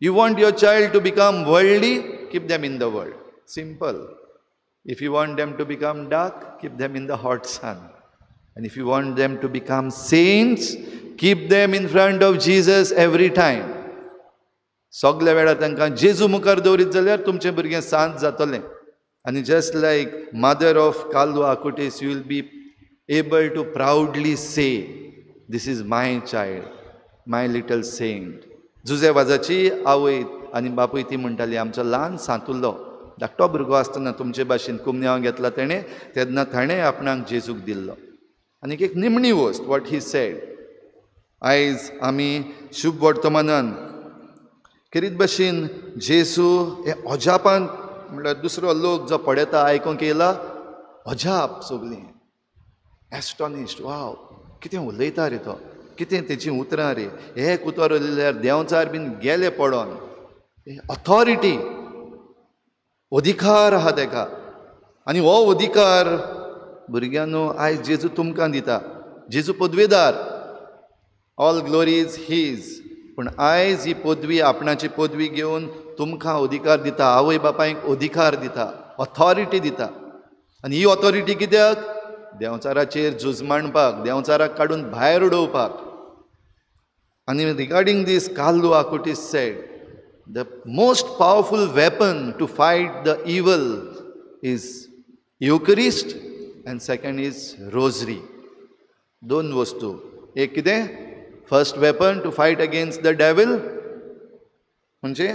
Speaker 1: You want your child to become worldly, keep them in the world. Simple. If you want them to become dark, keep them in the hot sun. And if you want them to become saints, keep them in front of Jesus every time. सगल्या वेळार तांकां जेजू मुखार दवरीत जाल्यार तुमचें भुरगें सांत जातलें. आनी just like mother of Carlo Acutis, you will be able to proudly say, this is my child, my little saint. Jose वाजाची आवय आनी बापूय ती म्हणटाली, आमचो ल्हान सांतुल्लो धाकटो भुरगो आसतना तुमचे भाशेन कुमन्यांव घेतला तेणें, तेन्ना ताणें आपणाक जेजूक दिल्लो. आनी एक निमणी वस्त, what he said. आयज आमी शुभ वर्तमानान खेरीत भाशेन जेजू हे अजापान, म्हणल्यार दुसरो लोक जो पळयता आयकूंक येयला, अजाप सगळीं, एस्टॉनिश्ड, वाव कितें उलयता रे तो, कितें तेचीं उतरां रे, एक उतर उलयल्यार देंवचार बीन गेले पडोन. ऑथॉरिटी, अधिकार आहा तेका. आनी हो अधिकार भुरग्यांनो आयज जेजू तुमकां दिता. जेजू पदवेदार, ऑल ग्लोरी is his. पूण आयज ही पदवी, आपणाची पदवी घेवन तुमकां अधिकार दिता, आवय बापायक अधिकार दिता, ऑथॉरिटी दिता. आनी ही ऑथॉरिटी कित्याक? देंवचाराचेर झूज मांडपाक, देंवचाराक काडून भायर उडोवपाक. आनी regarding this, Carlo Acutis said, the most powerful weapon to fight the evil is Eucharist and second is rosary. दोन वस्तू. एक कितें? First weapon to fight against the devil म्हणजे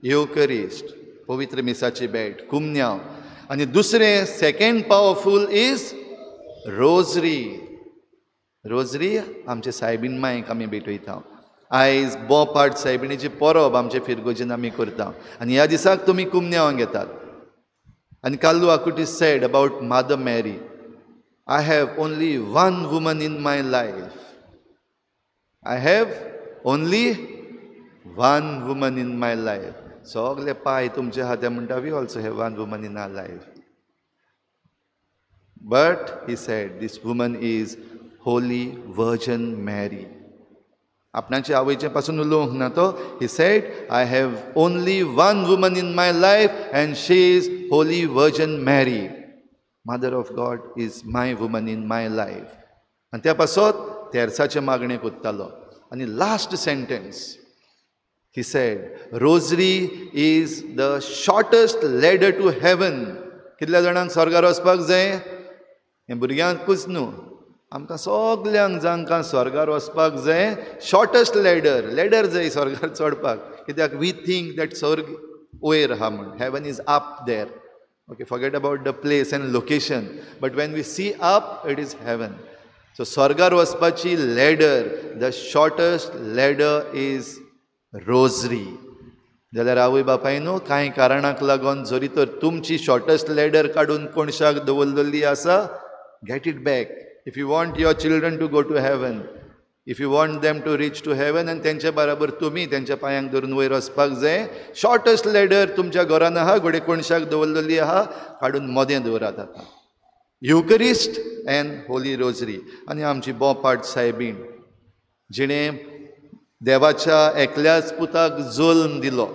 Speaker 1: युकरिस्ट, पवित्र मिसाची भेट, कुमन्यांव. आनी दुसरें, second powerful is rosary. Rosary आमचे सायबीण मायक आमी भेटयता. आयज बोपाट सायबिणीची परब आमचे फिरगोजेन आमी करता आनी ह्या दिसाक तुमी कुमन्यांव घेतात. आनी Carlo Acutis said about Mother Mary, I have only one woman in my life. I have only one woman in my life. सगळे पाय तुमचे हाते म्हणटा, we also have one woman in our life. But he said, this woman is Holy Virgin Mary. आपणाचे आवयचे पासून उलोवंक ना तो. He said, I have only one woman in my life and she is Holy Virgin Mary. Mother of God is my woman in my life. आनी त्या पासत तेरसाचें मागणें कोत्तालो. आनी last sentence, he said, rosary is the shortest ladder to heaven. कितल्या जाणांक स्वर्गार वचपाक जाय? हें भुरग्यांकूच न्हू, आमकां सगल्यांक जांकां स्वर्गार वचपाक जाय, शॉर्टस्ट लॅडर, लॅडर जाय स्वर्गार चडपाक. कित्याक we think that स्वर्ग वयर आहा म्हूण, heaven is up there. Okay, forget about the place and location, but when we see up, it is heaven. So स्वर्गार वचपाची ladder, the shortest ladder is rosary. जाल्यार आवय बापायनो, कांय कारणाक लागून जरी तर तुमची शॉर्टस्ट लॅडर काडून कोणशाक दवरलेली आसा, get it back. If you want your children to go to heaven, if you want them to reach to heaven, आनी तेंचे बराबर तुमी तेंच्या पांयांक धरून वयर वचपाक जाय, शॉर्टस्ट लॅडर तुमच्या घरान आहा, घडये कोणशाक दवरलेली आहा, काडून मदें दवरात आतां. युकरिस्ट अँड होली रोजरी. आनी आमची बोपाट सायबीण जिणें देवाच्या एकल्याच पुताक जल्म दिलो,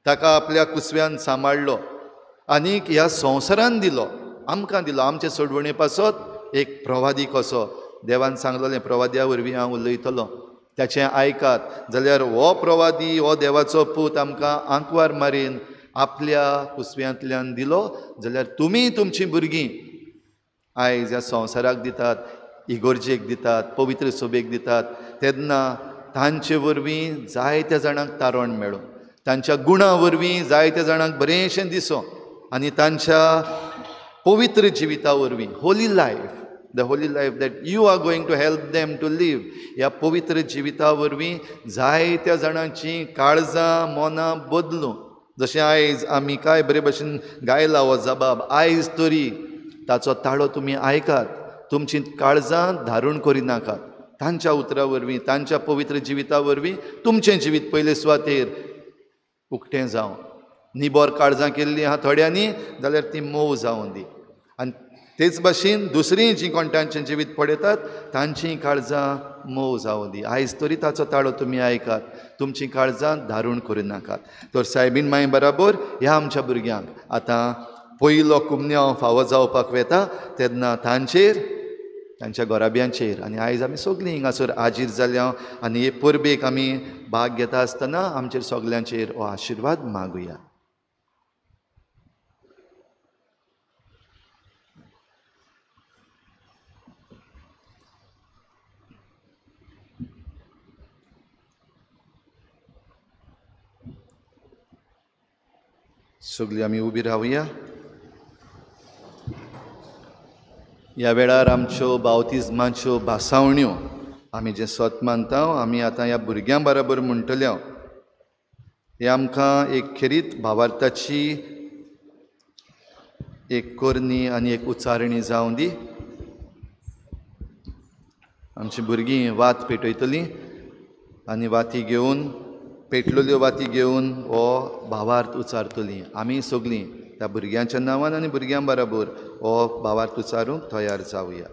Speaker 1: ताका आपल्या कुसव्यान सांबाळ्ळो आनीक ह्या संवसारान दिलो, आमकां दिलो, आमचे सोडवणे पासत एक प्रवादी कसो देवान सांगलेलें, प्रवाद्या वरवीं हांव उलयतलो, ताचें आयकात जाल्यार हो प्रवादी, हो देवाचो पूत आमकां आंकवार मारीन आपल्या कुसव्यांतल्यान दिलो जाल्यार तुमी तुमचीं भुरगीं आयज ह्या संवसाराक दितात, इगोर्जेक दितात, पवित्र सभेक दितात, तेन्ना तांचे वरवीं जायत्या जाणांक तारण मेळूं, तांच्या गुणा वरवीं जायत्या जाणांक बरेंशें दिसो आनी तांच्या पवित्र जिविता वरवीं, holy life, the holy life that you are going to help them to live, ह्या पवित्र जिविता वरवीं जायत्या जाणांची काळजां मनां बदलूं. जशें आयज आमी काय बरे भशेन गायला हो जबाब, आयज तरी ताचो ताळो तुमी आयकात, तुमची काळजां धारून करिनाकात, तांच्या उतरां वरवीं, तांच्या पवित्र जिविता वरवीं तुमचें जिवीत पयले सुवातेर उक्तें जावं. निबर काळजां केल्लीं आहा थोड्यांनी जाल्यार ती मोव जावं दी. आनी तेच भाशेन दुसरीं जीं कोण तांचें जिवीत पळयतात तांचीं काळजां मोव जावं दी. आयज तरी ताचो ताळो तुमी आयकात, तुमचीं काळजां धारून करिनाकात. तर सायबीन माय बराबर ह्या आमच्या भुरग्यांक आतां पयलो कुमन्यांव फावो जावपाक वेता तेन्ना तांचेर, तांच्या घराब्यांचेर, आनी आयज आमी सगळीं हिंगासर आजीर जाल्या आनी हे परबेक आमी भाग घेता आसतना आमचेर सगल्यांचेर हो आशिर्वाद मागुया. सगळीं आमी उबी रावया. ह्या वेळार आमच्यो बावतिज्माच्यो भासावण्यो आमी जें सत मानता आमी आतां ह्या भुरग्यां बराबर म्हणटले. हे आमकां एक खेरीत भावार्थाची एक करणी आनी एक उच्चारणी जावं दी. आमची भुरगीं वात पेटयतलीं आनी वाती घेवन, पेटलेल्यो वाती घेवन हो भावार्थ उच्चारतलीं. आमी सगळीं त्या भुरग्यांच्या नांवान आनी भुरग्यां बराबर हो भावार्थ उच्चारूंक तयार जावया.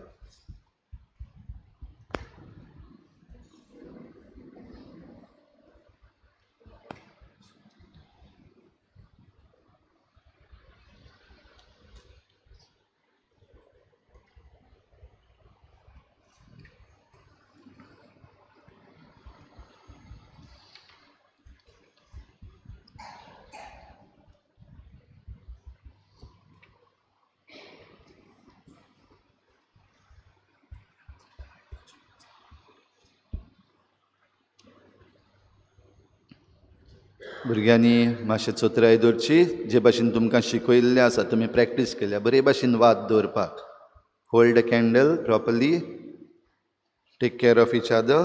Speaker 1: भुरग्यांनी मातशें चतुराय दवरची, जे भाशेन तुमकां शिकयल्लें आसा तुमी प्रॅक्टीस केल्या बरे भाशेन वात दवरपाक. Hold a candle properly, take care of each other.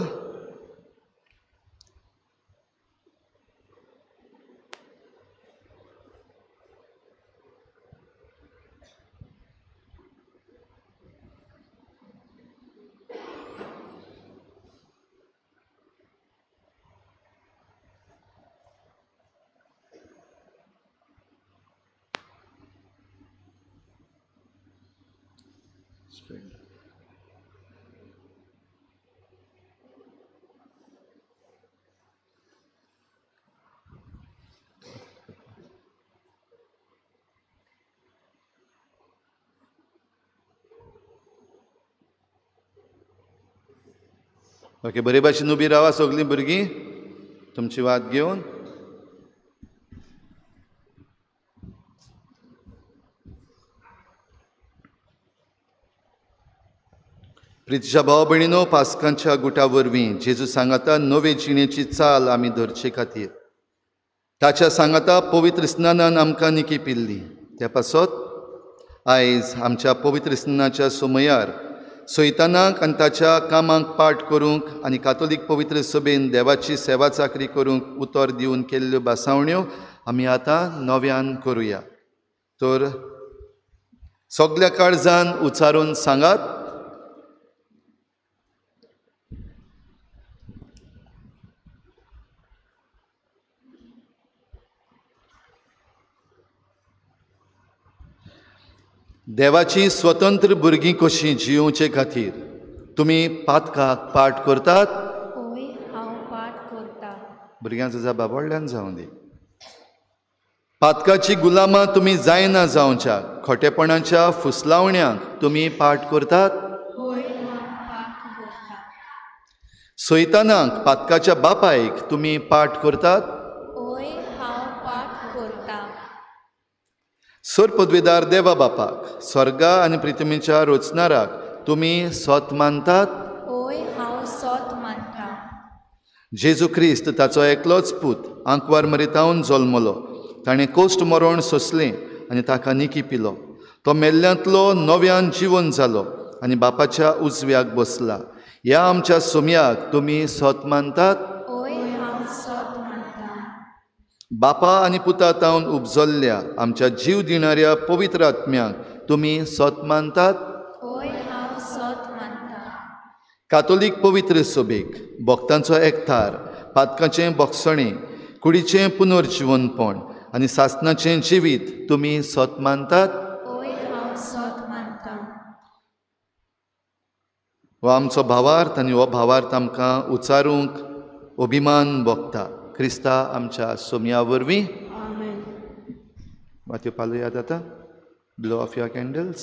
Speaker 1: Okay, बरे भाशेन उबी रावा सगळीं भुरगीं तुमची वात घेवन. प्रितीच्या भाव भयणीनो, पास्कांच्या गुटा वरवीं जेजू सांगाता नवे जिणेची चाल आमी धरचे खातीर ताच्या सांगाता पवित्र स्नानान आमकां निकी पिल्ली. त्या पासत आयज आमच्या पवित्र स्नानाच्या समयार सैतानाक आनी ताच्या कामाक पाठ करूंक आनी कातोलीक पवित्र सभेन देवाची सेवा चाकरी करूंक उतर दिवन केल्ल्यो भासावण्यो आमी आतां नव्यान करुया. तर सगल्या काळजान उच्चारून सांगात, देवाची स्वतंत्र भुरगीं कशीं जियोवचे खातीर तुमी पातकाक पाठ करतात?
Speaker 2: हय, हांव पाठ करता.
Speaker 1: भुरग्यांचो जाबा व्हडल्यान जावं दी. पातकाची गुलामां तुमी जायना जावच्या खोटेपणाच्या फुसलावण्यांक तुमी पाठ करतात?
Speaker 2: हय, हांव पाठ करता.
Speaker 1: सैतानाक पातकाच्या बापायक तुमी पाठ करतात?
Speaker 2: हय, हांव पाठ करता.
Speaker 1: सर पदवेदार देवा बापाक, स्वर्गा आनी पृथ्वीच्या रचणाराक तुमी सत मानतात?
Speaker 2: हय, हांव सत मानता.
Speaker 1: जेजू क्रिस्त ताचो एकलोच पूत आंकवार मरितावन जल्मलो. ताणें कोश्ट मरण सोंसलें आनी ताका निकी पिलो. तो मेल्ल्यांतलो नव्यान जिवन जालो आनी बापाच्या उजव्याक बसला. ह्या आमच्या सोम्याक तुमी सत मानतात?
Speaker 2: हय, हांव सत मानता.
Speaker 1: बापा आनी पुता तावन उपजल्ल्या आमच्या जीव दिणाऱ्या पवित्र आत्म्याक तुमी सत मानतात?
Speaker 2: हय, हांव सत मानता.
Speaker 1: कातोलीक पवित्र सभेक, भक्तांचो एकठार, पातकाचें भोगसणें, कुडीचें पुनर्जिवनपण आनी सासणाचें जिवीत तुमी सत मानतात?
Speaker 2: हय, हांव सत मानता.
Speaker 1: हो आमचो भावार्थ आनी हो भावार्थ आमकां उचारूंक अभिमान भोगता. क्रिस्ता आमच्या सोम्या वरवीं.
Speaker 2: आमेन.
Speaker 1: वात्यो पालोयात आतां. Blow off your candles.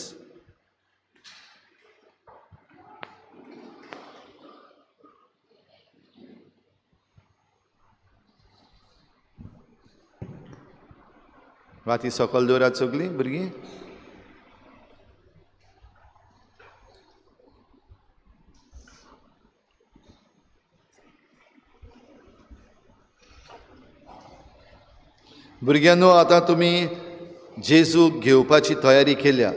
Speaker 1: वाती सकयल दवरात सगळीं भुरगीं. भुरग्यांनो, आतां तुमी जेजूक घेवपाची तयारी केल्या.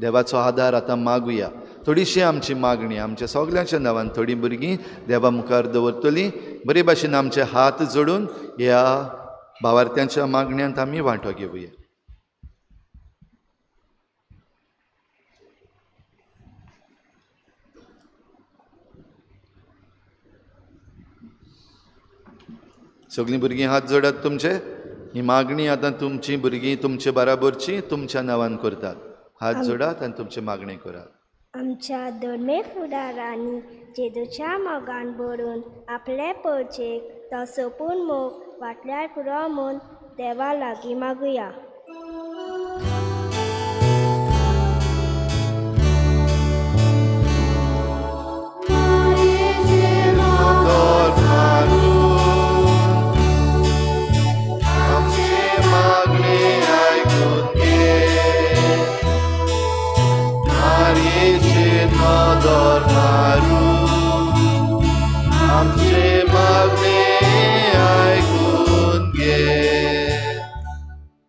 Speaker 1: देवाचो आदार आतां मागुया. थोडीशी आमची मागणी आमच्या सगल्यांच्या नांवान थोडीं भुरगीं देवा मुखार दवरतलीं. बरे भाशेन आमचे हात जोडून ह्या भावार्थ्यांच्या मागण्यांत आमी वांटो घेवया. सगळीं भुरगीं हात जोडात तुमचे. ही मागणी आतां तुमची भुरगीं तुमचे बराबरची तुमच्या नांवान करतात. हात जोडात आनी तुमची मागणी करात.
Speaker 4: आमच्या धर्मे फुडारांनी जेजूच्या मोगान भरून आपले परचेक तो सोंपून मोग वाटल्यार पुरो म्हूण देवा लागीं मागुया.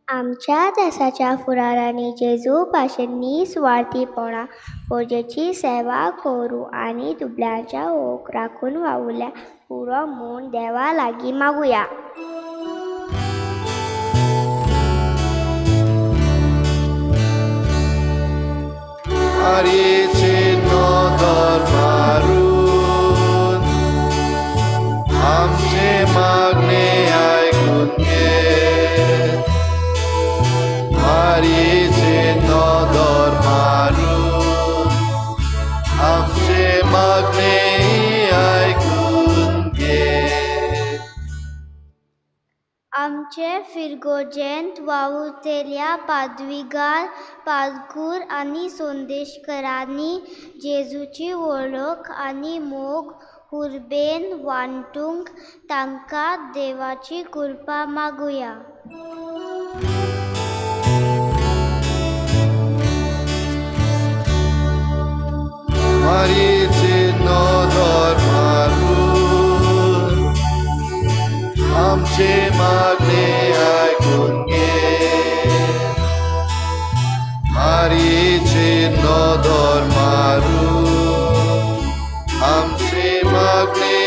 Speaker 3: आमच्या देसाच्या फुडारांनी जेजू भाशेन निस्वार्थीपणा परजेची सेवा करूं आनी दुबळ्यांच्या ओक राखून वावुरल्या पुरो म्हूण देवा लागीं मागुया.
Speaker 1: आमचे मागणे आयकून घे. मारयेचे नदर मारून आमचे मागणे आयकून घे.
Speaker 5: आमचे फिरगोजेंत वावुरतल्या पादविगार, पादगूर आनी संदेशकरांनी जेजूची वळख आनी मोग हुर्बेन वांटूंक तांकां देवाची कृपा मागुया.
Speaker 1: मारयेचे नदर मारून आमचे मागणे आयकून घे. मारयेचे नदर मारून आमचे मागणे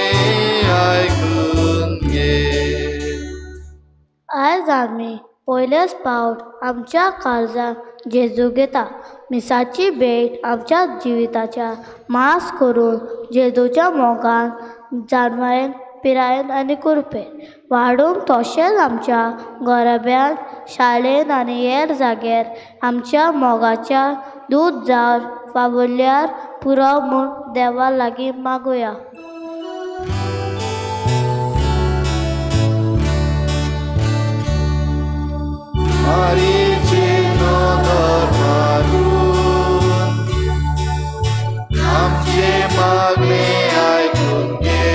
Speaker 1: आयकून घे.
Speaker 6: आयज आमी पयलेच पावट आमच्या काळजांत जेजू घेता. मिसाची भेट आमच्या जिविताच्या मास करून जेजूच्या मोगान जाणवायेन, पिरायेन आनी कृपेन वाडूंक, तशेंच आमच्या घराब्यान शाळेन आनी हेर जाग्यार आमच्या मोगाच्या दूद जावन फावल्यार पुरो म्हूण देवा लागीं मागुया.
Speaker 1: मारीची नदर मारून आमचे मागणे आयकून घे.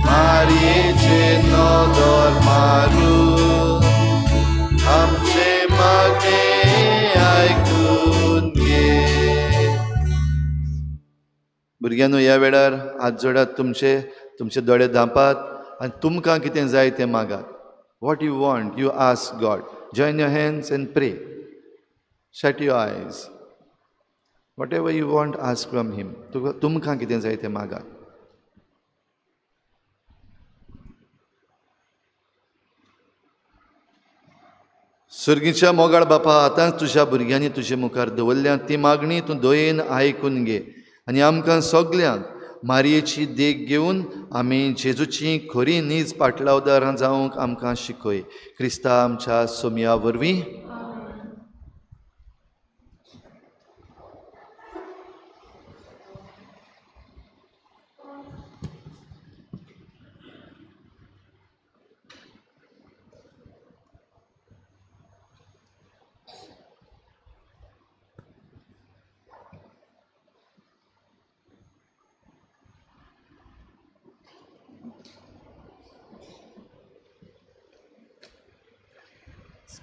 Speaker 1: मारयेचे नदर मारून आमचे मागणे आयकून घे. भुरग्यांनो, ह्या वेळार हात जोडात, तुमचे तुमचे दोळे धांपात आनी तुमकां कितें जाय तें मागात. What you want, you ask God. Join your hands and pray. Shut your eyes. Whatever you want, ask from Him. तुमकां कितें जाय तें मागात. सर्गीच्या मोगाळ बापा, आतांच तुज्या भुरग्यांनी तुजे मुखार दवरल्या ती मागणी तूं दयेन आयकून घे आनी आमकां सगल्यांक मारयेची देख घेवन आमी जेजूची खरी नीज पाटलावदारां जावंक आमकां शिकय. क्रिस्ता आमच्या सोमया वरवीं.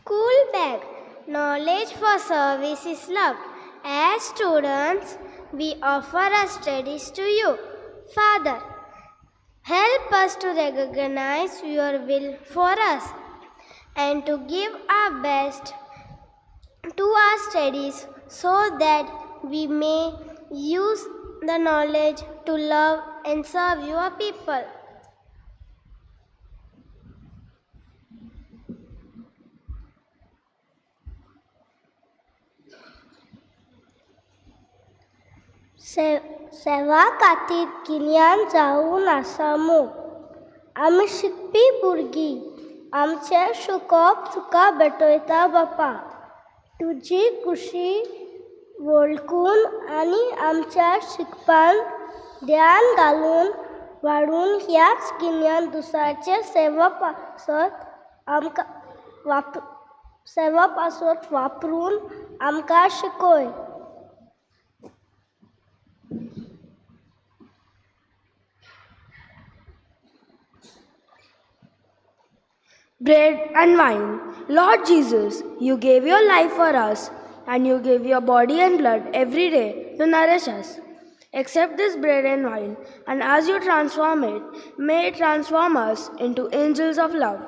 Speaker 4: School bag. Knowledge for service is love. As students, we offer our studies to you. Father, help us to recognize your will for us and to give our best to our studies so that we may use the knowledge to love and serve your people. सेवा खातीर गिन्यान जावन आसा मोग. आमी शिकपी भुरगीं, आमचें शिकप तुका भेटयता बापा. तुजी खुशी वळखून आनी आमच्या शिकपान ध्यान घालून वाडून ह्याच गिन्यान दुसऱ्याचे सेवा पासत आमकां सेवा पासत वापरून आमकां शिकय.
Speaker 6: Bread and wine. Lord Jesus, you gave your life for us, and you gave your body and blood every day to nourish us. Accept this bread and wine, and as you transform it, may it transform us into angels of love.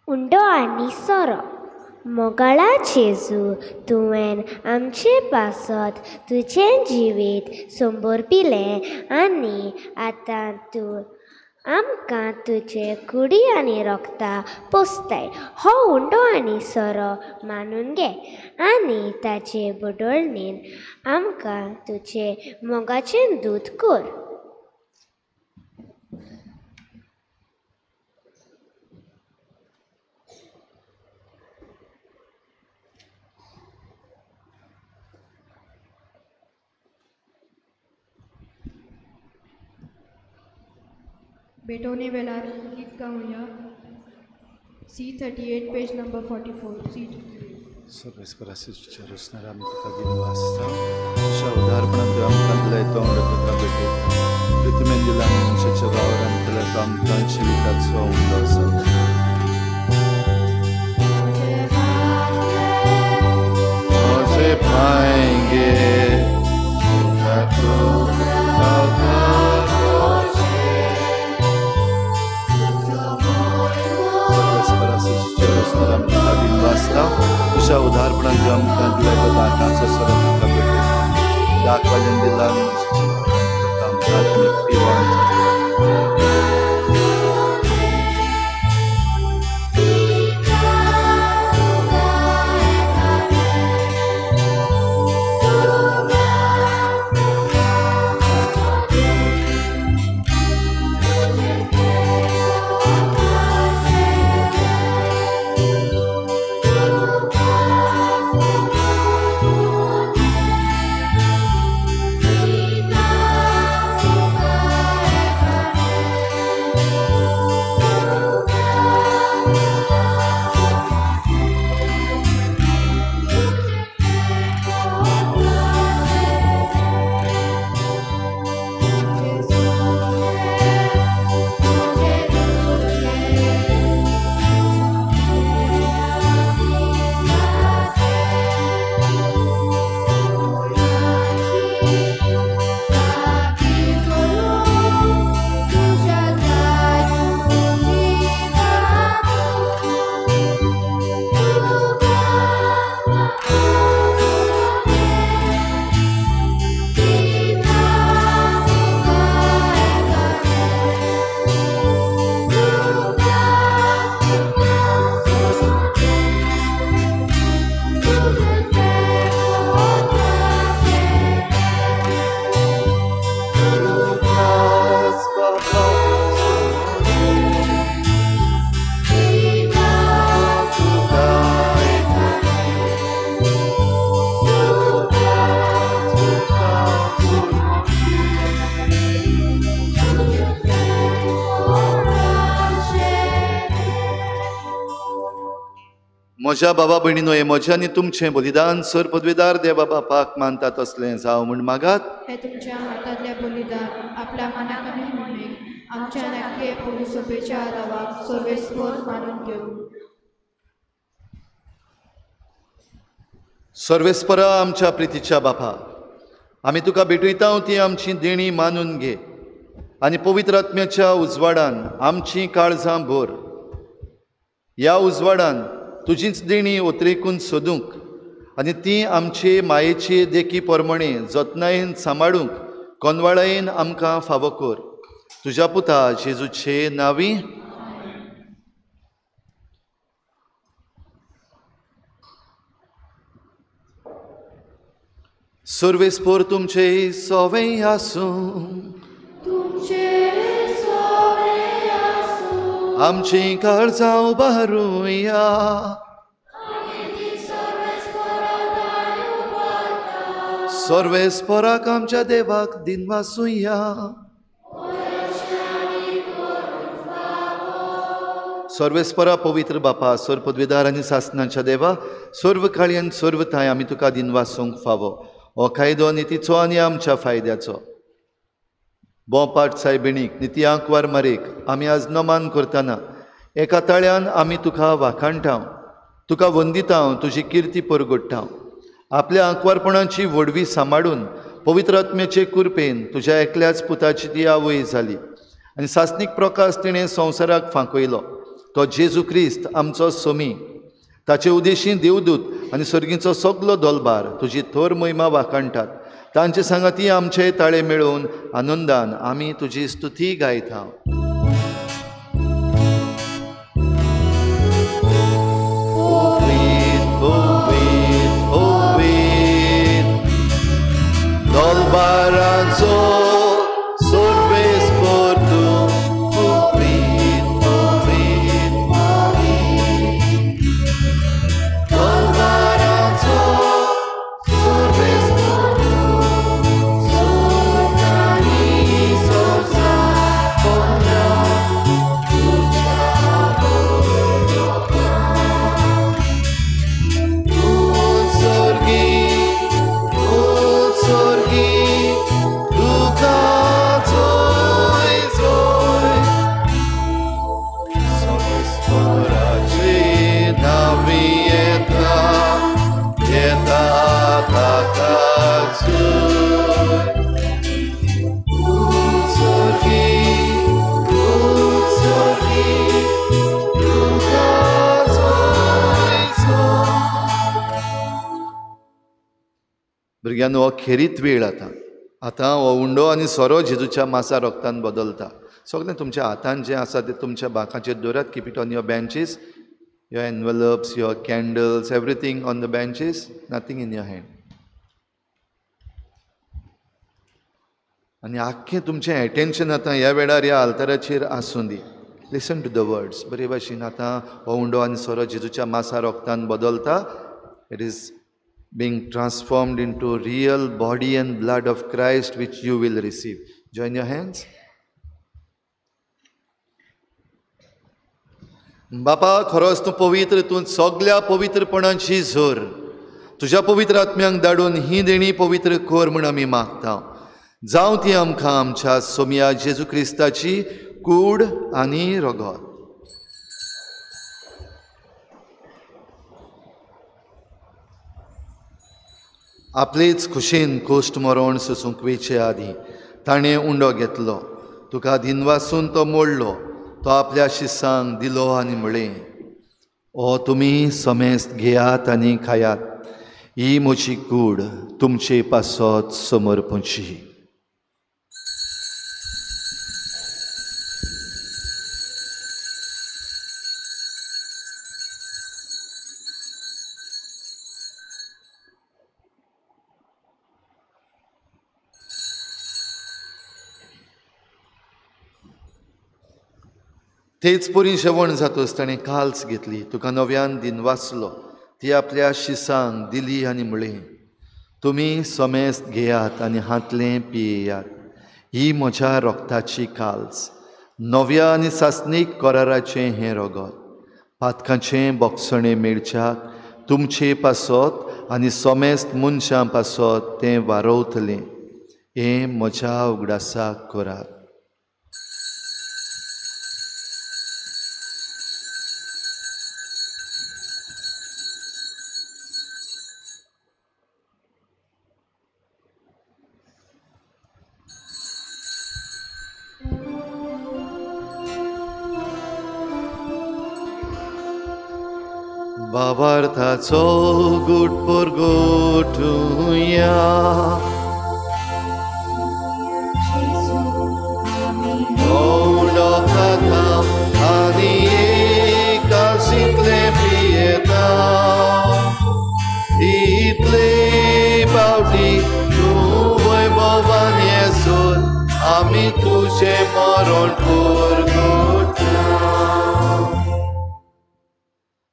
Speaker 3: उंडो आनी सोरो. मोगाळा जेजू, तुवें आमचे पासत तुजें जिवीत संबोरपिलें आनी आतां तूं आमकां तुजे कुडी आनी रोगता पोसताय. हो उंडो आनी सोरो मानून घे आनी ताचे बदोळणेन आमकां तुजे मोगाचें दूद कर.
Speaker 10: भेटवणे वेळार गीत गावया. C38 page number 44. C38.
Speaker 1: सर्वेस्पराच्या रचणार आमी तुका दिलो आसता. तुज्या उदारपणान तुवें आमकां दिलाय तो उंडो तुका भेटयता. तुवें दिला मनशाच्या वावरान केला तो आमकां जिविताचो उंडो आसा. म्हजे पांय गे तुका तुज्या उदारपणान तुवें आमकां दिलाय तो दाकाचो सोरो तुका भेटयता. दाखवाल्यान दिला आमकां आत्मीक पिवण. म्हज्या बाबा भयणीनो, हें म्हजें आनी तुमचें बलिदान सर पदवेदार देवा बापाक मानता तसलें जावं म्हूण मागात।
Speaker 10: हे तुमच्या हातांतलें बलिदान आपल्या मनाक आनी मोहिमेक आमच्या नाके पोलिसोपेच्या आदावाक सर्वेस्पोर मानून घेवं।
Speaker 1: सर्वेस्परा आमच्या प्रितीच्या बापा, आमी तुका भेटयता ती आमची देणी मानून घे आनी पवित्र आत्म्याच्या उजवाडान आमची काळजां भर। ह्या उजवाडान तुजीच देणी ओतरेकून सोदूंक आनी ती आमचे मायेचे देखी प्रमाणे जतनायेन सांबाळूंक कोनवाळायेन आमकां फावो कर। तुज्या पुता जेजूचे नांवी। सर्वेस्पोर तुमचे सोवे आसूं, आमची काळजां उबारुया। सर्वेस्पोराक आमच्या देवाक दिनवासुया। सर्वेस्परा पवित्र बापा, सर्व पदवीदार आनी सासनाच्या देवा, सर्व काळी आनी सर्व थांय आमी तुका दिनवासूंक फावो। हो कायदो नितीचो आनी आमच्या फायद्याचो। बोपाट सायबिणीक निती आंकवार मारेक आमी आज नमान करतना एका ताळ्यान आमी तुका वाखाणटाव, तुका वंदिताव, तुजी किर्ती परगोडटाव। आपल्या आंकवारपणाची व्हडवी सांबाळून पवित्र आत्म्याचे कुरपेन तुज्या एकल्याच पुताची ती आवय जाली आनी सासनीक प्रकाश तिणें संवसाराक फांकयलो। तो जेजू क्रिस्त आमचो सोमी। ताचे उदेशी देवदूत आनी सर्गीचो सगलो दोलबार तुजी थोर महिमा वाखाणटात। तांचे सांगाती आमचे ताळे मेळोवन आनंदान आमी तुजी स्तुती गायता। दोलबाराचो सर्वेस्पोर तूं पवित्र पवित्र पवित्र, दोलबाराचो सर्वेस्पोर तूं स्वर्ग आनी संवसार भरला तुज्या बरोबर। तूं स्वर्गी, तूं स्वर्गी, तुका जोय जोय। सर्वेस्पोराचे नांवी येता, येता ताका जोय। तूं स्वर्गी, तूं स्वर्गी, तुका जोय जोय। भुरग्यांनो, हो खेरीत वेळ आतां। आतां हो उंडो आनी सोरो जेजूच्या मासा रोगतान बदलता। सगळें तुमच्या हातान जें आसा तें तुमच्या बांकाचेर दवरात। Keep it on your benches, your envelopes, your candles, everything on the benches, nothing in your hand. आनी आख्खें तुमचें एटेन्शन आतां ह्या वेळार ह्या आल्ताराचेर आसूं दी। Listen to the words. बरे भाशेन आतां हो उंडो आनी सोरो जेजूच्या मासा रोगतान बदलता। It is being transformed into real body and blood of Christ which you will receive. Join your hands. बापा, खरोच तूं पवित्र, तूं सगल्या पवित्रपणाची जोर। तुज्या पवित्र आत्म्यांक धाडून ही देणी पवित्र कर म्हूण आमी मागता। जावं ती आमकां आमच्या सोमया जेजू क्रिस्ताची कूड आनी रगत। आपलेच खुशेन कोश्ट मरण सोसूंक वेचे आदीं ताणें उंडो घेतलो, तुका दिनवासून तो मोडलो, तो आपल्या शिसांक दिलो आनी म्हळें, ओ तुमी समेस्त घेयात आनी खायात, ही म्हजी कूड तुमचे पासत समर्पची। तेच परी जेवण जातच ताणें काल्स घेतली, तुका नव्यान दिनवासलो, ती आपल्या शिसांक दिली आनी म्हळें, तुमी समेस्त घेयात आनी हांतलें पियेयात, ही म्हज्या रोगताची काल्स, नव्या आनी सासणीक कराराचें हें रगत। पातकांचें बोगसणें मेळच्याक तुमचे पासत आनी समेस्त मनशां पासत तें वारवतलें. हें म्हज्या उगडासाक करात. भावार्थाचो गुट परगटुया. उंडो खाता आनी एकाशींतलें पियेता. इतले पावटी तूं वैभवान येसर आमी तुजें मरण परगटता.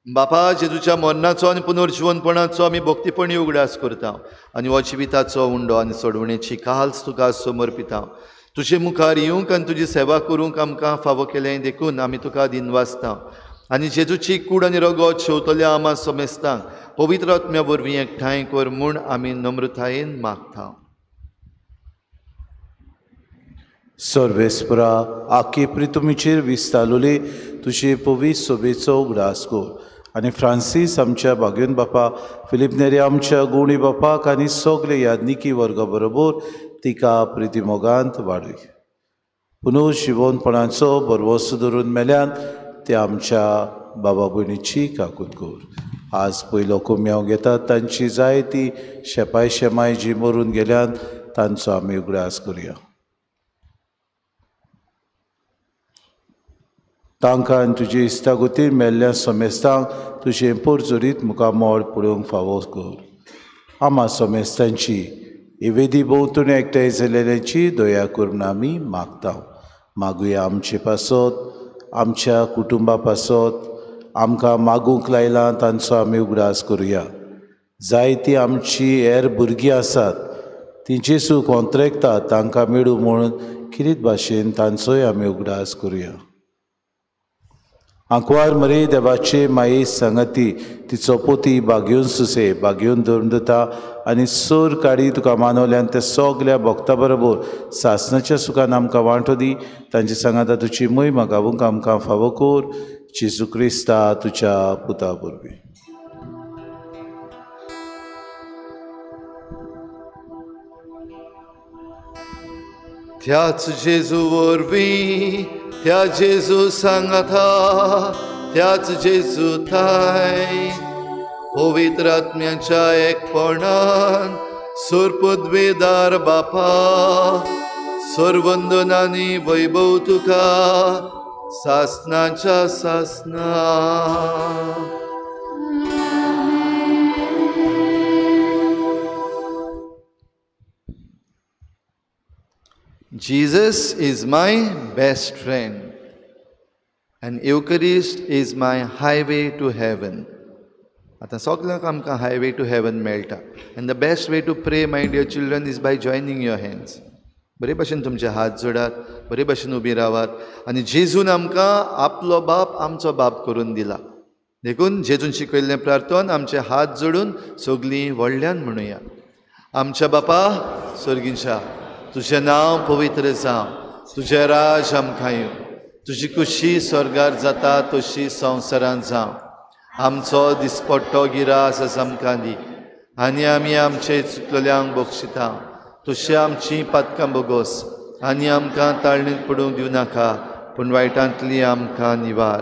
Speaker 1: बापा, जेजूच्या मरणाचो आनी पुनर्जिवनपणाचो आमी भक्तीपणी उगडास करता आनी हो जिविताचो उंडो आनी सोडवणेची काल्स तुका समर्पिता. तुजे मुखार येवंक आनी तुजी सेवा करूंक आमकां फावो केलें देखून आमी तुका दिनवासता. आनी जेजूची कूड आनी रगत शेवतल्या आमा समेस्तांक पवित्र आत्म्या वरवीं एकठांय कर म्हूण आमी नम्रतायेन मागता.
Speaker 9: सर्वेस्परा, आखे प्रितुमीचेर विस्तालोले तुजे पवित्र सोबेचो उगडास कर आनी फ्रांसीस आमच्या भाग्योन बापा, फिलीप नेरी आमच्या गुणी बापाक आनी सगळे यादनिकी वर्गा बरोबर तिका प्रितीमोगांत वाडय. पुनर्जिवनपणाचो भरवंसो धरून मेल्यान ते आमच्या बाबा भयणीची काकूत कर. आज पयलो कोमयांव घेतात तांची जायती शेपाय शेमाय जी मरून गेल्यान तांचो आमी उगडास करुया. तांकां आनी तुजे इश्टागतीन मेल्ल्या समेस्तांक तुजें पोरजोरीत मुखामळ पळोवंक फावो कर. आमा समेस्तांची इवेदी भोंवतणी एकठांय जाल्ल्यांची दया करून आमी मागता. मागुया आमचे पासत, आमच्या कुटुंबा पासत, आमकां मागूंक लायलां तांचो आमी उगडास करुया. जायतीं आमची हेर भुरगीं आसात ती जेजू कोंत्रेकतात तांकां मेळूं म्हूण किरीत भाशेन तांचोय आमी उगडास करुया. आंकवार मरे देवाचे माये सांगती तिचो पोती बागेवन सुसे बागेवन धरून दिता आनी सोर काडी तुका मानवल्यान ते सगल्या भक्ता बरोबर सासणाच्या सुखान आमकां वांटो दी. तांचे सांगाता तुजी मोहिमा गावूंक आमकां फावो कर. जेजू क्रिस्ता तुज्या पुता वरवीं.
Speaker 1: त्याच जेजू वरवीं, त्या जेजू सांगाता, त्याच जेजू थाय पवित्र आत्म्याच्या एकपणान सोरपदवेदार बापा सर्वंदनानी वैभव तुका सासनाच्या सासना. Jesus is my best friend and Eucharist is my highway to heaven. आतां सगल्यांक आमकां हायवे टू हेवन मेळटा. And the best way to pray, my dear children, is by joining your hands. बरे भाशेन तुमचे हात जोडात, बरे भाशेन उबी रावात आनी जेजून आमकां आपलो बाप आमचो बाप करून दिला. देखून जेजून शिकयल्लें प्रार्थन आमचे हात जोडून सगलीं व्हडल्यान म्हणुया. आमच्या बापा सर्गींच्या, तुजें नांव पवित्र जावं, तुजें राज आमकां येवं, तुजी खुशी स्वर्गार जाता तशी संवसारांत जावं. आमचो दिसपट्टो गिरास आमकां दी आनी आमी आमचे चुकलेल्यांक बक्षिता तशी आमची पातकां बोगोस आनी आमकां ताळणींत पडूंक दिवं नाका, पूण वायटांतली आमकां निवार.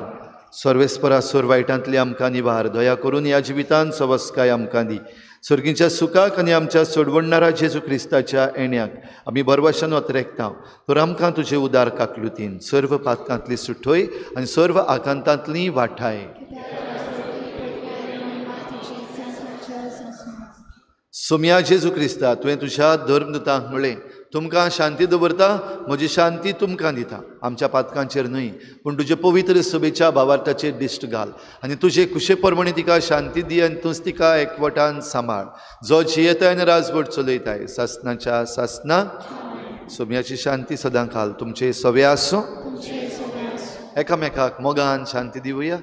Speaker 1: सर्वेस्परा सोर वायटांतली आमकां निवार. दया करून ह्या जिवितान सवस्काय आमकां दी. सर्गीच्या सुखाक आनी आमच्या सोडवणणारा जेजू क्रिस्ताच्या येण्याक आमी भरवशान अत्रेकता. तर आमकां तुजे उदार काकलुतीन सर्व पातकांतली सुठोय आनी सर्व आकांतांतली वाठाय. सोम्या जेजू क्रिस्ता, तुवें तुज्या धर्मदूतांक म्हळें, तुमकां शांती दवरता, म्हजी शांती तुमकां दिता. आमच्या पातकांचेर न्हय पूण तुजे पवित्र सभेच्या भावार्थाचेर दिश्ट घाल आनी तुजे कुशे प्रमाणे तिका शांती दी आनी तूंच तिका एकवटान सांबाळ, जो जियेताय आनी राजवट चलयताय सासनाच्या सासना. सोम्याची शांती सदां घाल तुमचे सवे आसूं. एकामेकाक मोगान शांती दिवया.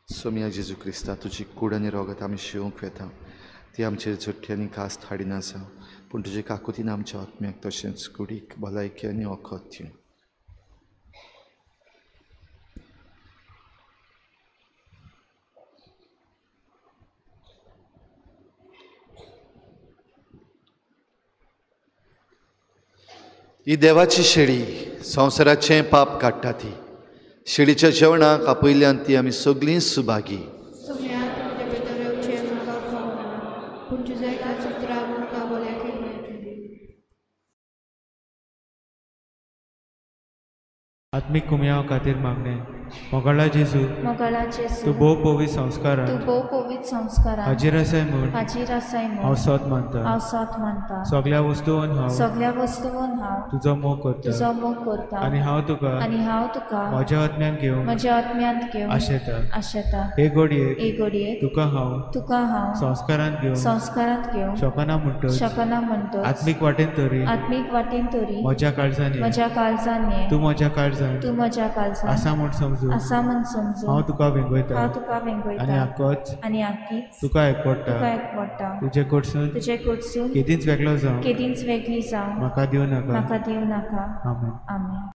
Speaker 1: सोमया जेजू क्रिस्ता तुजी कूड आनी रोगत आमी शिवंक वेता ती आमचेर झट्टी आनी कास्त हाडिना आसा पूण तुजे काकुतीन आमच्या आत्म्याक तशेंच कुडीक भलायकी आनी वखद दिवं. ही देवाची शेळी संवसाराचें पाप काडटा ती शेळीच्या जेवणाक आपयल्यान ती आमी सगळीं सुभागी.
Speaker 11: आत्मीक कुमयाव खातीर मागणें. मोगाळा जेजू,
Speaker 8: मोगाळा जेजू,
Speaker 11: तूं भोव पवित्र संस्कारान,
Speaker 8: तूं भोव पवित्र संस्कारान
Speaker 11: हाजीर आसाय म्हूण,
Speaker 8: हाजीर आसाय म्हूण
Speaker 11: हांव सोत मानता,
Speaker 8: हांव सोत मानता.
Speaker 11: सगळ्या वस्तून हांव,
Speaker 8: सगळ्या वस्तून हांव
Speaker 11: तुजो मोग करता,
Speaker 8: तुजो मोग करता.
Speaker 11: आनी हांव तुका,
Speaker 8: आनी हांव तुका
Speaker 11: म्हज्या आत्म्यान घेवन,
Speaker 8: म्हज्या आत्म्यांत घेवन
Speaker 11: आशेता,
Speaker 8: आशेता.
Speaker 11: हे घडयेक,
Speaker 8: हे घडयेक
Speaker 11: तुका हांव,
Speaker 8: तुका हांव
Speaker 11: संस्कारांत घेवन,
Speaker 8: संस्कारांत घेवन
Speaker 11: शकना म्हणटच,
Speaker 8: शकना म्हणटच
Speaker 11: आत्मीक वाटेन तरी,
Speaker 8: आत्मीक वाटेन तरी
Speaker 11: म्हज्या काळजान,
Speaker 8: म्हज्या काळजान
Speaker 11: तूं म्हज्या काळजान,
Speaker 8: तूं म्हज्या काळजान
Speaker 11: आसा म्हूण समजून,
Speaker 8: आसा म्हूण समजून
Speaker 11: हांव तुका वेंगयता,
Speaker 8: हांव तुका वेंगयता.
Speaker 11: आनी आकोच,
Speaker 8: आनी आकीच
Speaker 11: तुका एकवडटा,
Speaker 8: तुका एकवडटा.
Speaker 11: तुजे कडसून,
Speaker 8: तुजे कडसून
Speaker 11: केदींच वेगळो जावं,
Speaker 8: केदींच वेगळी जावं
Speaker 11: म्हाका दिवं नाका,
Speaker 8: म्हाका दिवं नाका.
Speaker 11: आमेन.
Speaker 8: आमेन.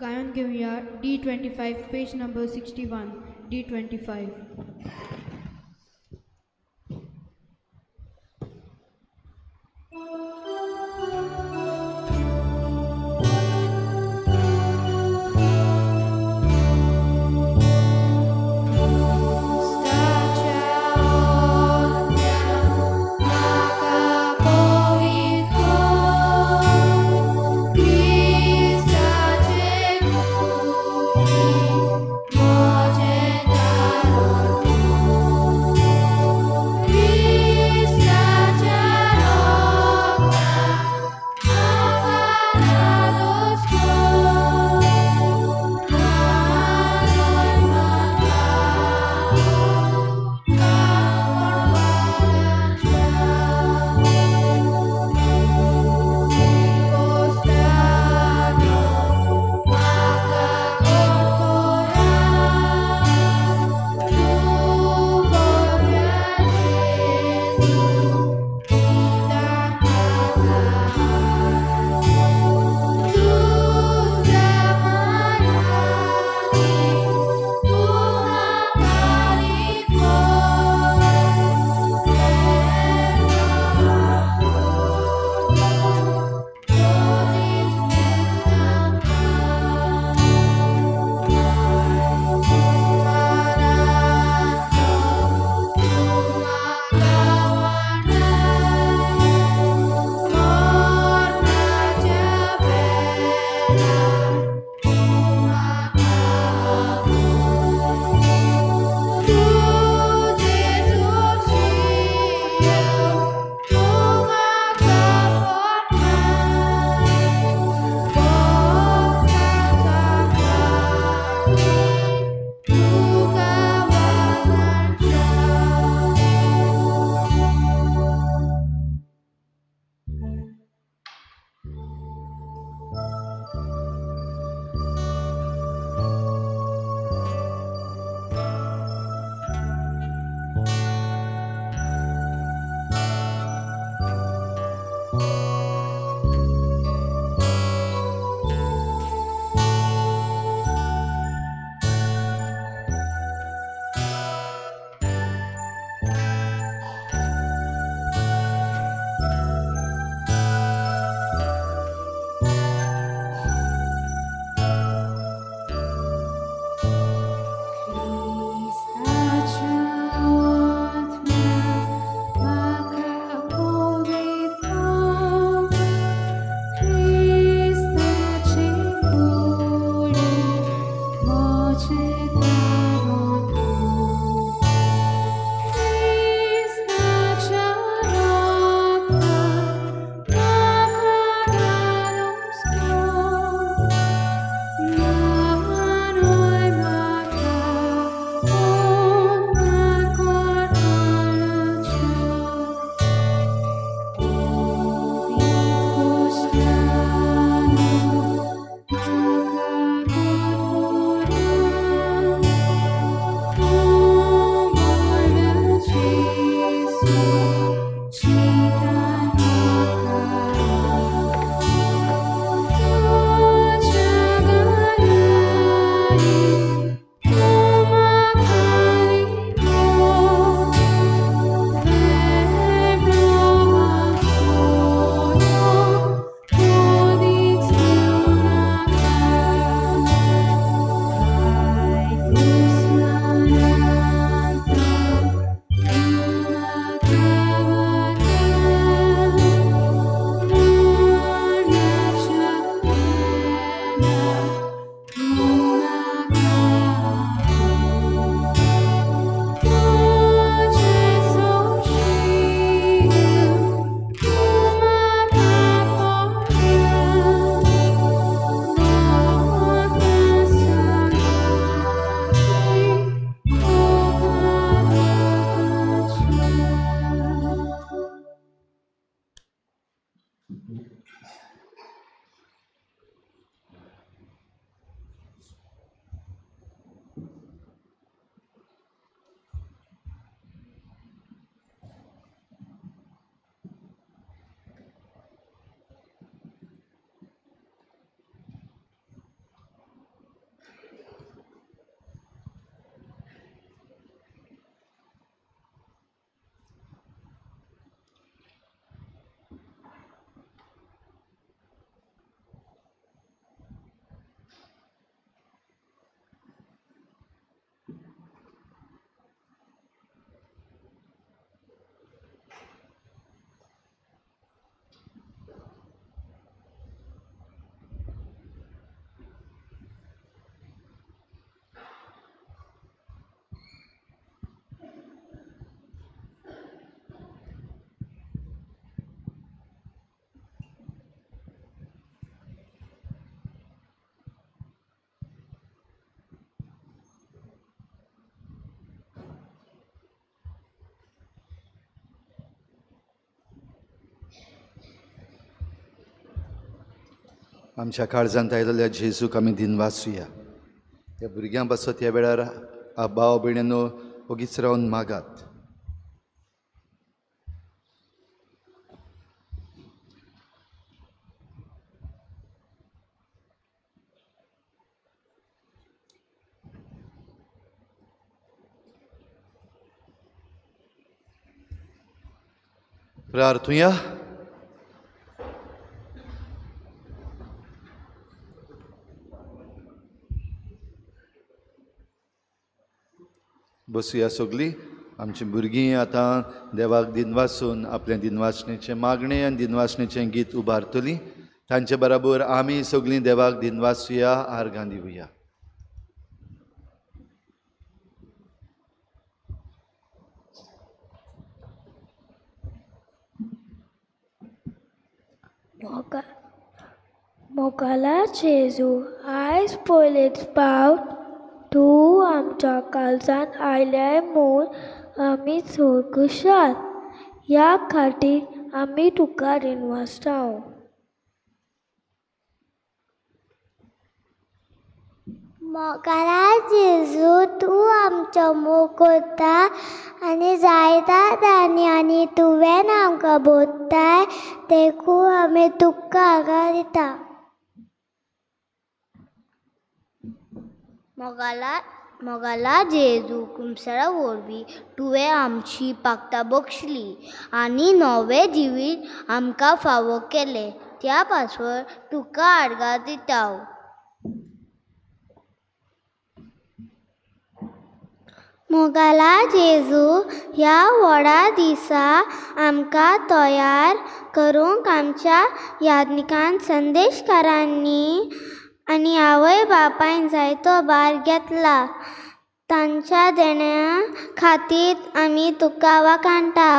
Speaker 10: गायन घेवया D25 page number 61 D25.
Speaker 2: Moje
Speaker 1: आमच्या काळजांत आयिल्ल्या जेजूक आमी दिनवासुया. ह्या भुरग्यां पासत ह्या वेळार भाव भयणींनो ओगीच रावन मागात. प्रार्थुया. बसुया सगळीं. आमची भुरगीं आतां देवाक दिनवासून आपलें दिनवासणेचें मागणें आनी दिनवासणेचें गीत उबारतलीं. तांचे बराबर आमी सगळीं देवाक दिनवासुया, आर्गां दिवया.
Speaker 6: मोगाला जेजू, आयज पयलेच पावट तूं आमच्या काळजांत आयल्याय म्हूण आमी चड खुशाल. ह्या खातीर आमी तुका दिनवासता.
Speaker 4: मोगाला जेजू, तूं आमचो मोग करता आनी जायता दानी आनी तुवें आमकां बोत्ताय, देखून आमी तुका आर्गां दिता. मोगाला जेजू, कुमसारा वरवीं तुवें आमची पाकटां बक्षली आनी नवें जिवीत आमकां फावो केलें, त्या पासर तुका आर्गां दिता. मोगाला जेजू, ह्या व्हडा दिसा आमकां तयार करूंक आमच्या याज्ञिकान, संदेशकारांनी आनी आवय बापायन जायतो भार घेतला. तांच्या देण्या खातीर आमी तुका वाखाणटा.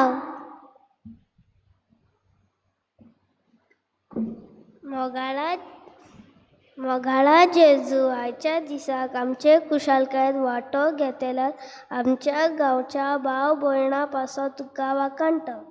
Speaker 6: मोगाळा जेजू, आयच्या दिसाक आमचे खुशालकायेंत वांटो घेतल्यार आमच्या गांवच्या भाव भयणां पासत तुका वाखाणटा.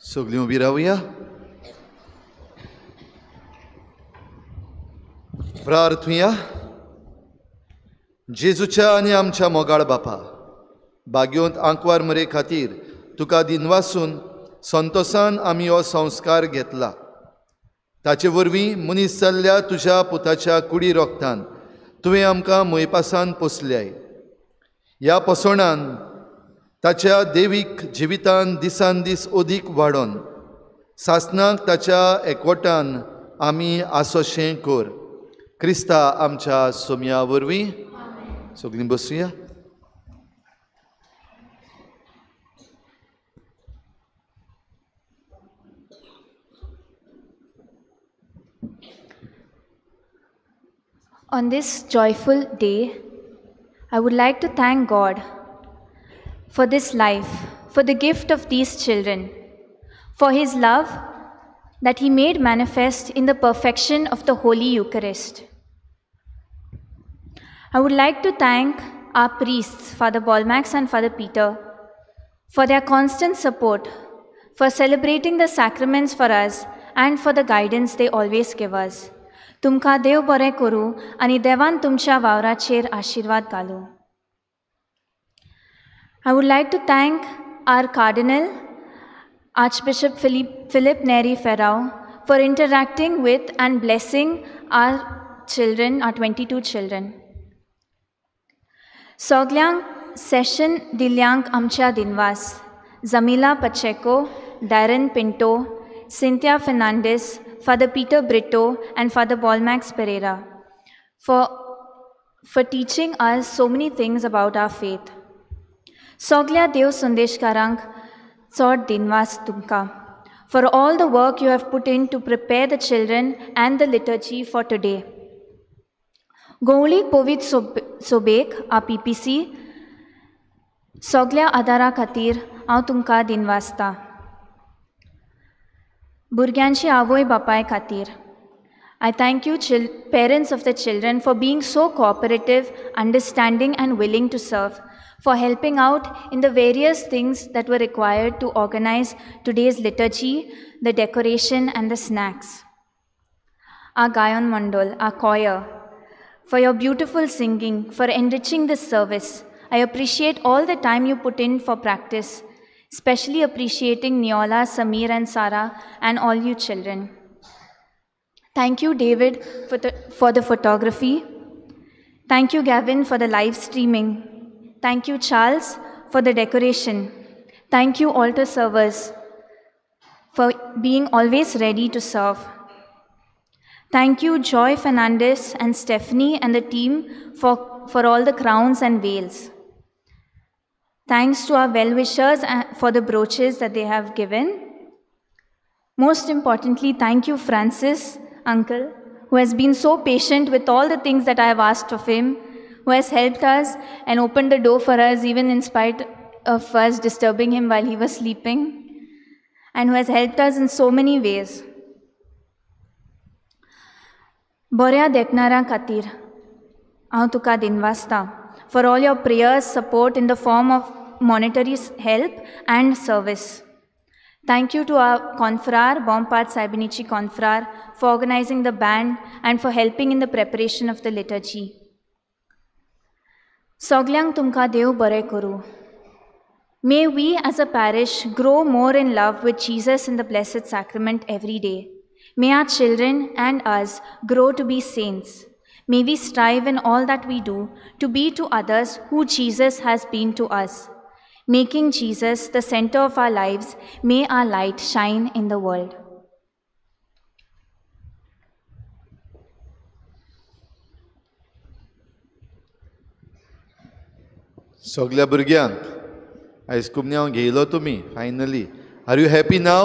Speaker 1: सगळीं उबी रावया. प्रार्थुया. जेजूच्या आनी आमच्या मोगाळ बापा, बागयोंत आंकवार मरे खातीर तुका दिनवासून संतोसान आमी हो संस्कार घेतला. ताचे वरवीं मनीस जाल्ल्या तुज्या पुताच्या कुडी रोगतान तुवें आमकां मोयपासान पोसल्याय. ह्या पोसणान ताच्या देवीक जिवितान दिसान दीस अदीक वाडोवन सासणाक ताच्या एकवटान आमी आसोशें कर. क्रिस्ता आमच्या सोमया वरवीं. सगळीं बसुया.
Speaker 8: On this joyful day, I would like to thank God for this life, for the gift of these children, for His love that He made manifest in the perfection of the Holy Eucharist. I would like to thank our priests, Father Bolmax and Father Peter, for their constant support, for celebrating the sacraments for us, and for the guidance they always give us. तुमकां देव बरें करूं आनी देवान तुमच्या वावराचेर आशिर्वाद घालूं. I would like to thank our Cardinal, Archbishop Philip Neri Ferrao, for interacting with and blessing our children, our 22 children. सगल्यांक session दिल्यांक आमच्या दिनवास. Jamila Pacheco, Darren Pinto, Cynthia Fernandes, Father Peter Brito and Father Bolmax Pereira for teaching us so many things about our faith. सगल्या देव संदेशकारांक चड दिनवास तुमकां for all the work you have put in to prepare the children and the liturgy for today. गोवळी पवित्र सोबेक आ PPC सगल्या आदारा खातीर हांव तुमकां दिनवासता. भुरग्यांची आवय बापाय खातीर I thank you parents of the children for being so cooperative, understanding and willing to serve, for helping out in the various things that were required to organize today's liturgy, the decoration and the snacks. Our Gayan Mandal, our choir, for your beautiful singing, for enriching this service. I appreciate all the time you put in for practice, especially appreciating Neola, Samir and Sarah and all you children. Thank you, David, for the photography. Thank you, Gavin, for the live streaming. Thank you, Charles, for the decoration. Thank you, altar servers, for being always ready to serve. Thank you, Joy Fernandez and Stephanie and the team for all the crowns and veils. Thanks to our well-wishers for the brooches that they have given. Most importantly, thank you, Francis, uncle, who has been so patient with all the things that I have asked of him, who has helped us and opened the door for us even in spite of us disturbing him while he was sleeping, and who has helped us in so many ways. बऱ्या देखणाऱ्यां खातीर हांव तुका दिनवासता for all your prayers, support in the form of monetary help and service. Thank you to our Confrar, Bompat Saibinichi Confrar, for organizing the band and for helping in the preparation of the liturgy. Soglyank tumka Dev bare koru. May we as a parish grow more in love with Jesus in the Blessed Sacrament every day. May our children and us grow to be saints. May we strive in all that we do to be to others who Jesus has been to us. Making Jesus the center of our lives, may our light shine in the world.
Speaker 1: सगल्या भुरग्यांक आयज कुमन्यांव घेयलो तुमी finally. Are you happy now?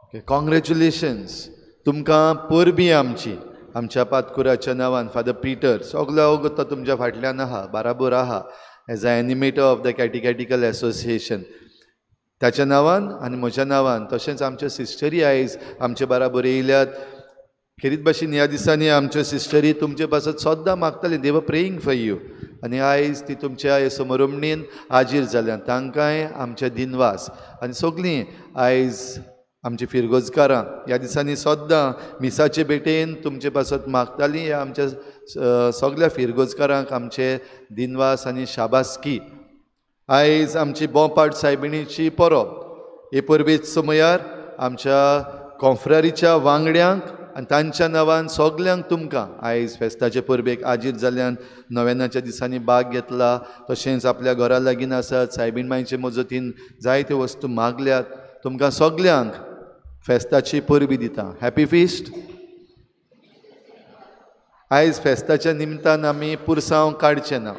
Speaker 1: Okay, congratulations. तुमकां परबी आमची, आमच्या पातकुराच्या नांवान फादर पीटर सगलो वगत तो तुमच्या फाटल्यान आहा, बाराबोर आहा, as a animator of the catechetical association. ताच्या नांवान आनी म्हज्या नांवान, तशेंच आमचे सिस्टरी आयज आमचे बाराबर येयल्यात, खेरीत भाशेन ह्या दिसांनी आमच्यो सिस्टरी तुमचे पासत सद्दां मागताली, they were praying for you. आनी आयज ती तुमच्या हे समरमणीन हाजीर जाल्या, तांकांय आमचे दिनवास. आनी सगळीं आयज आमची फिरगोजकारां ह्या दिसांनी सद्दां मिसाचे भेटेन तुमचे पासत मागतालीं. ह्या आमच्या सगल्या फिरगोजकारांक आमचे दिनवास आनी शाबासकी. आयज आमची बोंपाट सायबिणीची परब. हे परबेच समयार आमच्या कॉन्फ्रारीच्या वांगड्यांक आनी तांच्या नांवान सगल्यांक तुमकां आयज फेस्ताचे परबेक आजीर जाल्ल्यान नव्यानाच्या दिसांनी भाग घेतला, तशेंच आपल्या घरा लागीं आसात सायबीण मांयचे मजतीन जायत्यो वस्तू मागल्यात, तुमकां सगल्यांक फेस्ताची परबी दिता. Happy feast. आयज फेस्ताच्या निमतान आमी पुरसांव काडचें ना,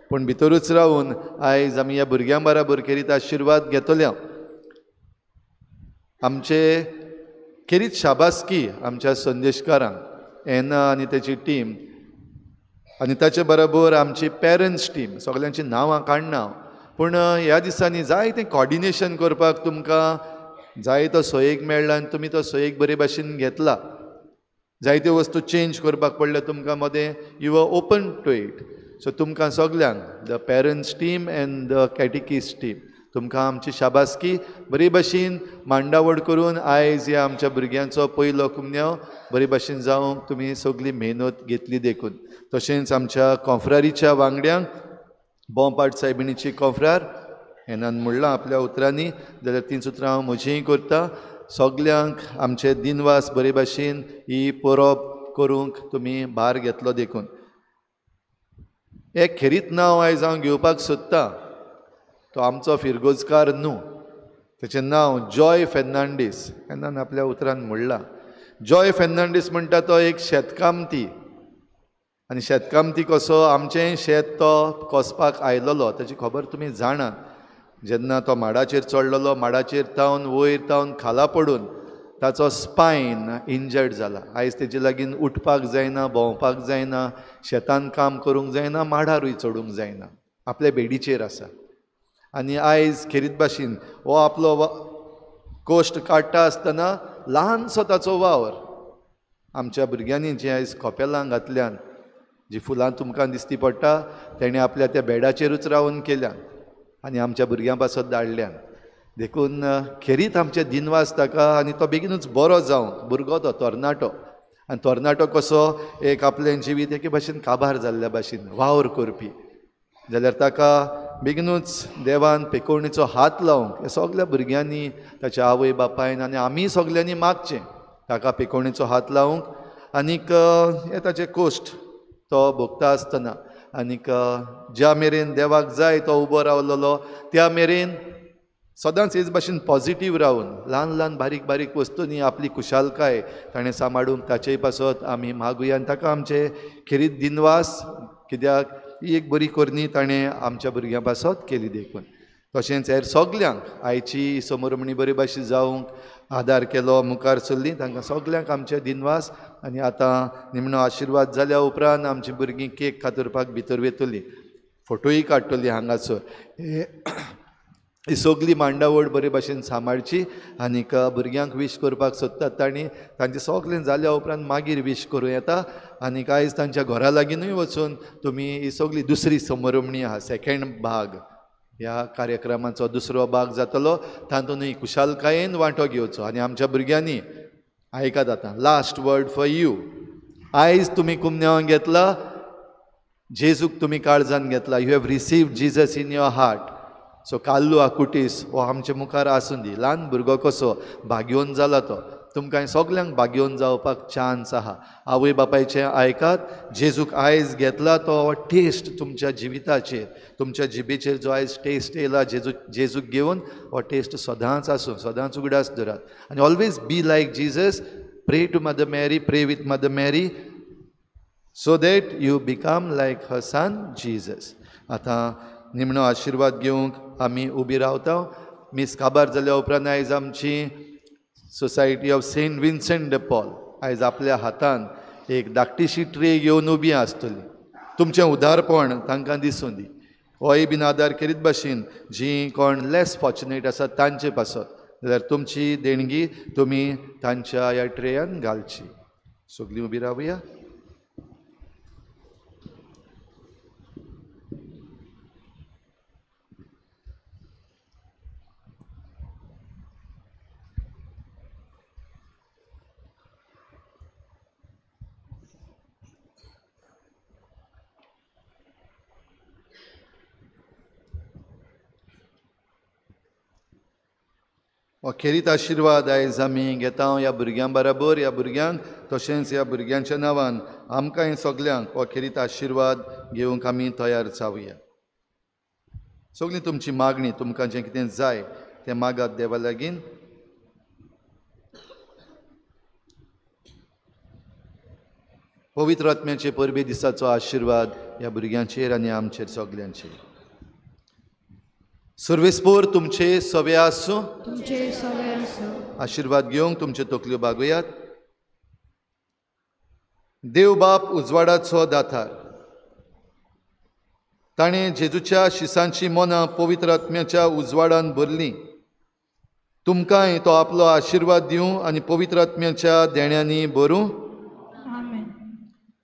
Speaker 1: पूण भितरूच रावून आयज आमी ह्या भुरग्यां बराबर खेरीत आशिर्वाद घेतल्या. आमचे खेरीत शाबासकी आमच्या संदेशकारांक, एना आनी तेची टीम, आनी ताचे बरोबर आमची पेरंट्स टीम. सगल्यांची नांवां काडना, पूण ह्या दिसांनी जायतें कॉर्डिनेशन करपाक तुमकां जाय तो सोयेक मेळ्ळा आनी तुमी तो सोयेक बरे भाशेन घेतला. जायत्यो वस्तू चेंज करपाक पडल्या तुमकां मदें, you are open to it. So तुमकां सगल्यांक, the parents team and the catechist team, तुमकां आमची शाबासकी. बरी भाशेन मांडावड करून आयज ह्या आमच्या भुरग्यांचो पयलो कुमन्यांव बरी भाशेन जावंक तुमी सगली मेहनत घेतली देखून. तशेंच आमच्या कॉन्फ्रारीच्या वांगड्यांक, बोंपाट सायबिणीची कॉन्फ्रार हेनान म्हणलां आपल्या उतरांनी, जाल्यार तींच उतरां हांव म्हजींय करता. सगल्यांक आमचे दिनवास बरे भाशेन ही परब करूंक तुमी भार घेतलो देखून. एक खेरीत नांव आयज हांव घेवपाक सोदतां, तो आमचो फिरगोजकार न्हू, तेचें नांव जॉय फेर्नांडीस. हेनान आपल्या उतरान म्हणलां. जॉय फेर्नांडीस म्हणटा तो एक शेतकामती, आनी शेतकामती कसो आमचें शेत तो कसपाक आयलोलो ताची खबर तुमी जाणात. जेन्ना तो माडाचेर चडलेलो, माडाचेर तावन वयर तावन खाला पडून ताचो स्पायन इंजर्ड जाला. आयज तेजे लागीं उठपाक जायना, भोंवपाक जायना, शेतान काम करूंक जायना, माडारूय चडूंक जायना, आपल्या बेडीचेर आसा. आनी आयज खेरीत भाशेन हो आपलो कोश्ट काडटा आसतना ल्हानसो ताचो वावर आमच्या भुरग्यांनी जी आयज कोपेलां घातल्यान, जी फुलां तुमकां दिसती पडटा, तेणें आपल्या त्या बेडाचेरूच रावन केल्यान आनी आमच्या भुरग्यां पासत धाडल्यान. देखून खेरीत आमचे दिनवास ताका, आनी तो बेगीनूच बरो जावंक. भुरगो तो तरणाटो, आनी तरणाटो कसो एक आपलें जिवीत एके भाशेन काबार जाल्ल्या भाशेन वावर करपी, जाल्यार ताका बेगीनूच देवान पेकोवणेचो हात लावंक हे सगल्या भुरग्यांनी, ताच्या आवय बापायन आनी आमी सगल्यांनी मागचें ताका पेकोवणेचो हात लावंक. आनीक हे ताचे कोश्ट तो भोगता आसतना आनीक ज्या मेरेन देवाक जाय तो उबो रावलेलो त्या मेरेन सदांच हेच भाशेन पॉजिटीव रावन ल्हान ल्हान बारीक बारीक वस्तूंनी आपली खुशालकाय ताणें सांबाळूंक ताचेय पासत आमी मागुया आनी ताका आमचे खेरीत दिनवास, कित्याक ही एक बरी करणी ताणें आमच्या भुरग्यां पासत केली देखून. तशेंच हेर सगल्यांक आयची समरमणी बरी भाशेन जावंक आदार केलो, मुखार सरली, तांकां सगल्यांक आमचे दिनवास. आनी आतां निमणो आशिर्वाद जाल्या उपरांत आमची भुरगीं केक कातरपाक भितर वतली, फोटोय काडटली हांगासर. ही सगली मांडावळ बरे भाशेन सांबाळची आनीक भुरग्यांक वीश करपाक सोदतात तांणी तांचें सगलें जाल्या उपरांत मागीर वीश करूं येता. आनीक आयज तांच्या घरा लागींनूय वचून तुमी ही सगली दुसरी समरमणी आहा, सेकेंड भाग ह्या कार्यक्रमाचो दुसरो भाग जातलो, तातूंतय खुशालकायेन वांटो घेवचो. आनी आमच्या भुरग्यांनी आयकात आतां, लास्ट वर्ड फॉर you. आयज तुमी कुमन्यांव घेतला, जेजूक तुमी काळजान घेतला, you have received Jesus in your heart. So Carlo Acutis हो आमचे मुखार आसूं दी, ल्हान भुरगो कसो भाग्योन जाला तो, तुमकां सगल्यांक भाग्योन जावपाक चान्स आहा. आवय बापायचें आयकात, जेजूक आयज घेतला तो टेस्ट तुमच्या जिविताचेर, तुमच्या जिबेचेर जो आयज टेस्ट येयला जेजूक घेवन, हो टेस्ट सदांच आसूं, सदांच उगडास दरात. आनी always be like Jesus, pray to Mother Mary, pray with Mother Mary, so that you become like her son Jesus. आतां निमणो आशिर्वाद घेवंक आमी उबी रावता. मीस काबार जाल्या उपरांत आयज आमची society of Saint Vincent de Paul आयज आपल्या हातान एक धाकटीशी ट्रे घेवन उबी आसतली. तुमचें उदारपण तांकां दिसूं दी. होय बीन आदार खेरीत भाशेन जीं कोण लेस फॉर्च्युनेट आसा तांचे पासत, जाल्यार तुमची देणगी तुमी तांच्या ह्या ट्रेयान घालची. सगळीं उबी रावया. खेरीत आशिर्वाद आयज आमी घेता ह्या भुरग्यां बराबर, ह्या भुरग्यांक तशेंच ह्या भुरग्यांच्या नांवान आमकां सगल्यांक हो खेरीत आशिर्वाद घेवंक आमी तयार जावया. सगळीं तुमची मागणी, तुमकां जें कितें जाय तें मागात देवा लागीं. पवित्र आत्म्याचे परबे दिसाचो आशिर्वाद ह्या भुरग्यांचेर आनी आमचेर सगल्यांचेर. सर्वेस्पोर तुमचे सवे आसूं,
Speaker 10: तुमचे सवे आसूं.
Speaker 1: आशिर्वाद घेवंक तुमच्यो तकल्यो बागोयात. देव बाप उजवाडाचो दातार, ताणें जेजूच्या शिसांची मनां पवित्र आत्म्याच्या उजवाडान भरलीं. तुमकांय तो आपलो आशिर्वाद दिवं आनी पवित्र आत्म्याच्या देण्यांनी भरूं.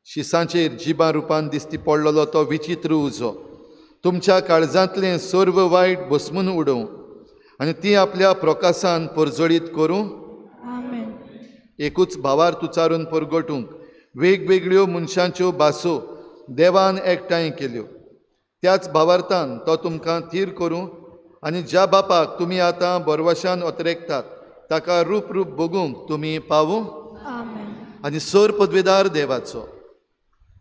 Speaker 1: शिसांचेर जिबां रुपान दिसती पडलेलो तो विचित्र उजो तुमच्या काळजांतलें सर्व वायट भस्मून उडोवं आनी ती आपल्या प्रकाशान परजळीत करूं. एकूच भावार्थ उच्चारून परगटूंक वेगवेगळ्यो मनशांच्यो भासो देवान एकठांय केल्यो. त्याच भावार्थान तो तुमकां थीर करूं आनी ज्या बापाक तुमी आतां बरवशान अतरेकतात ताका रूप रूप बगूंक तुमी पावूं. आनी सर पदवेदार देवाचो,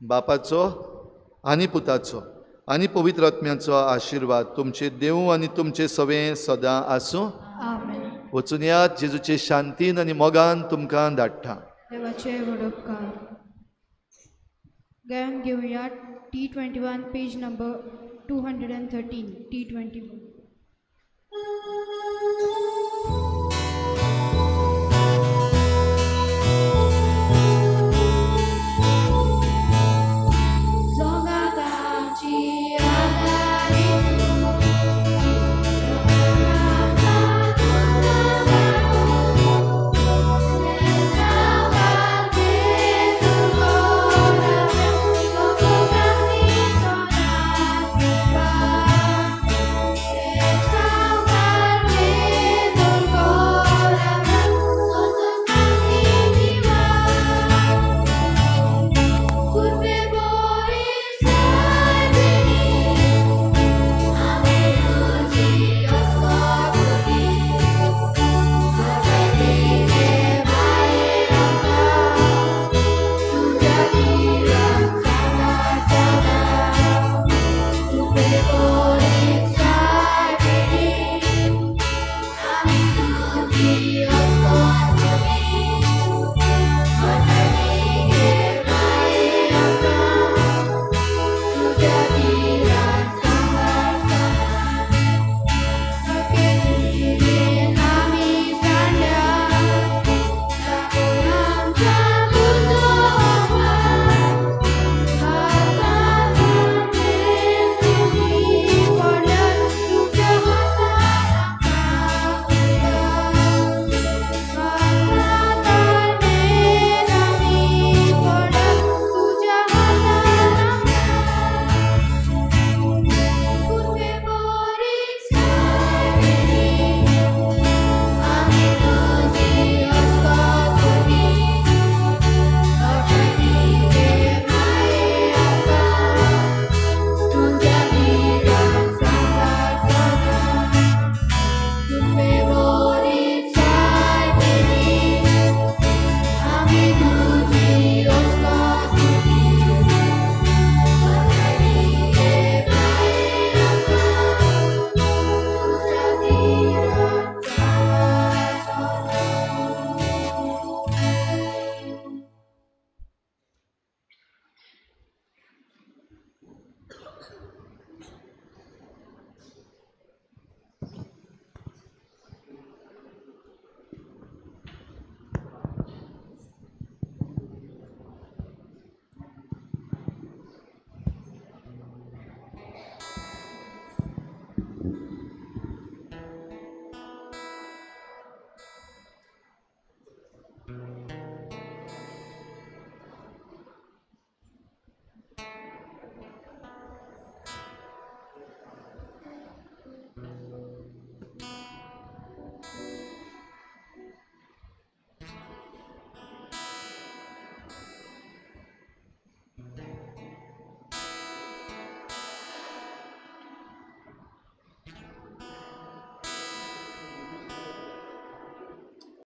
Speaker 1: बापाचो आनी पुताचो आनी पवित्र आत्म्याचो आशिर्वाद तुमचे देव आनी तुमचे सवे सदां आसूं. वचून यात, जेजूचे शांतीन आनी मोगान तुमकां धाडटा.
Speaker 10: देवाचे व्हड उपकार. गायन घेवया T21 page number 213. T21.
Speaker 2: Yeah.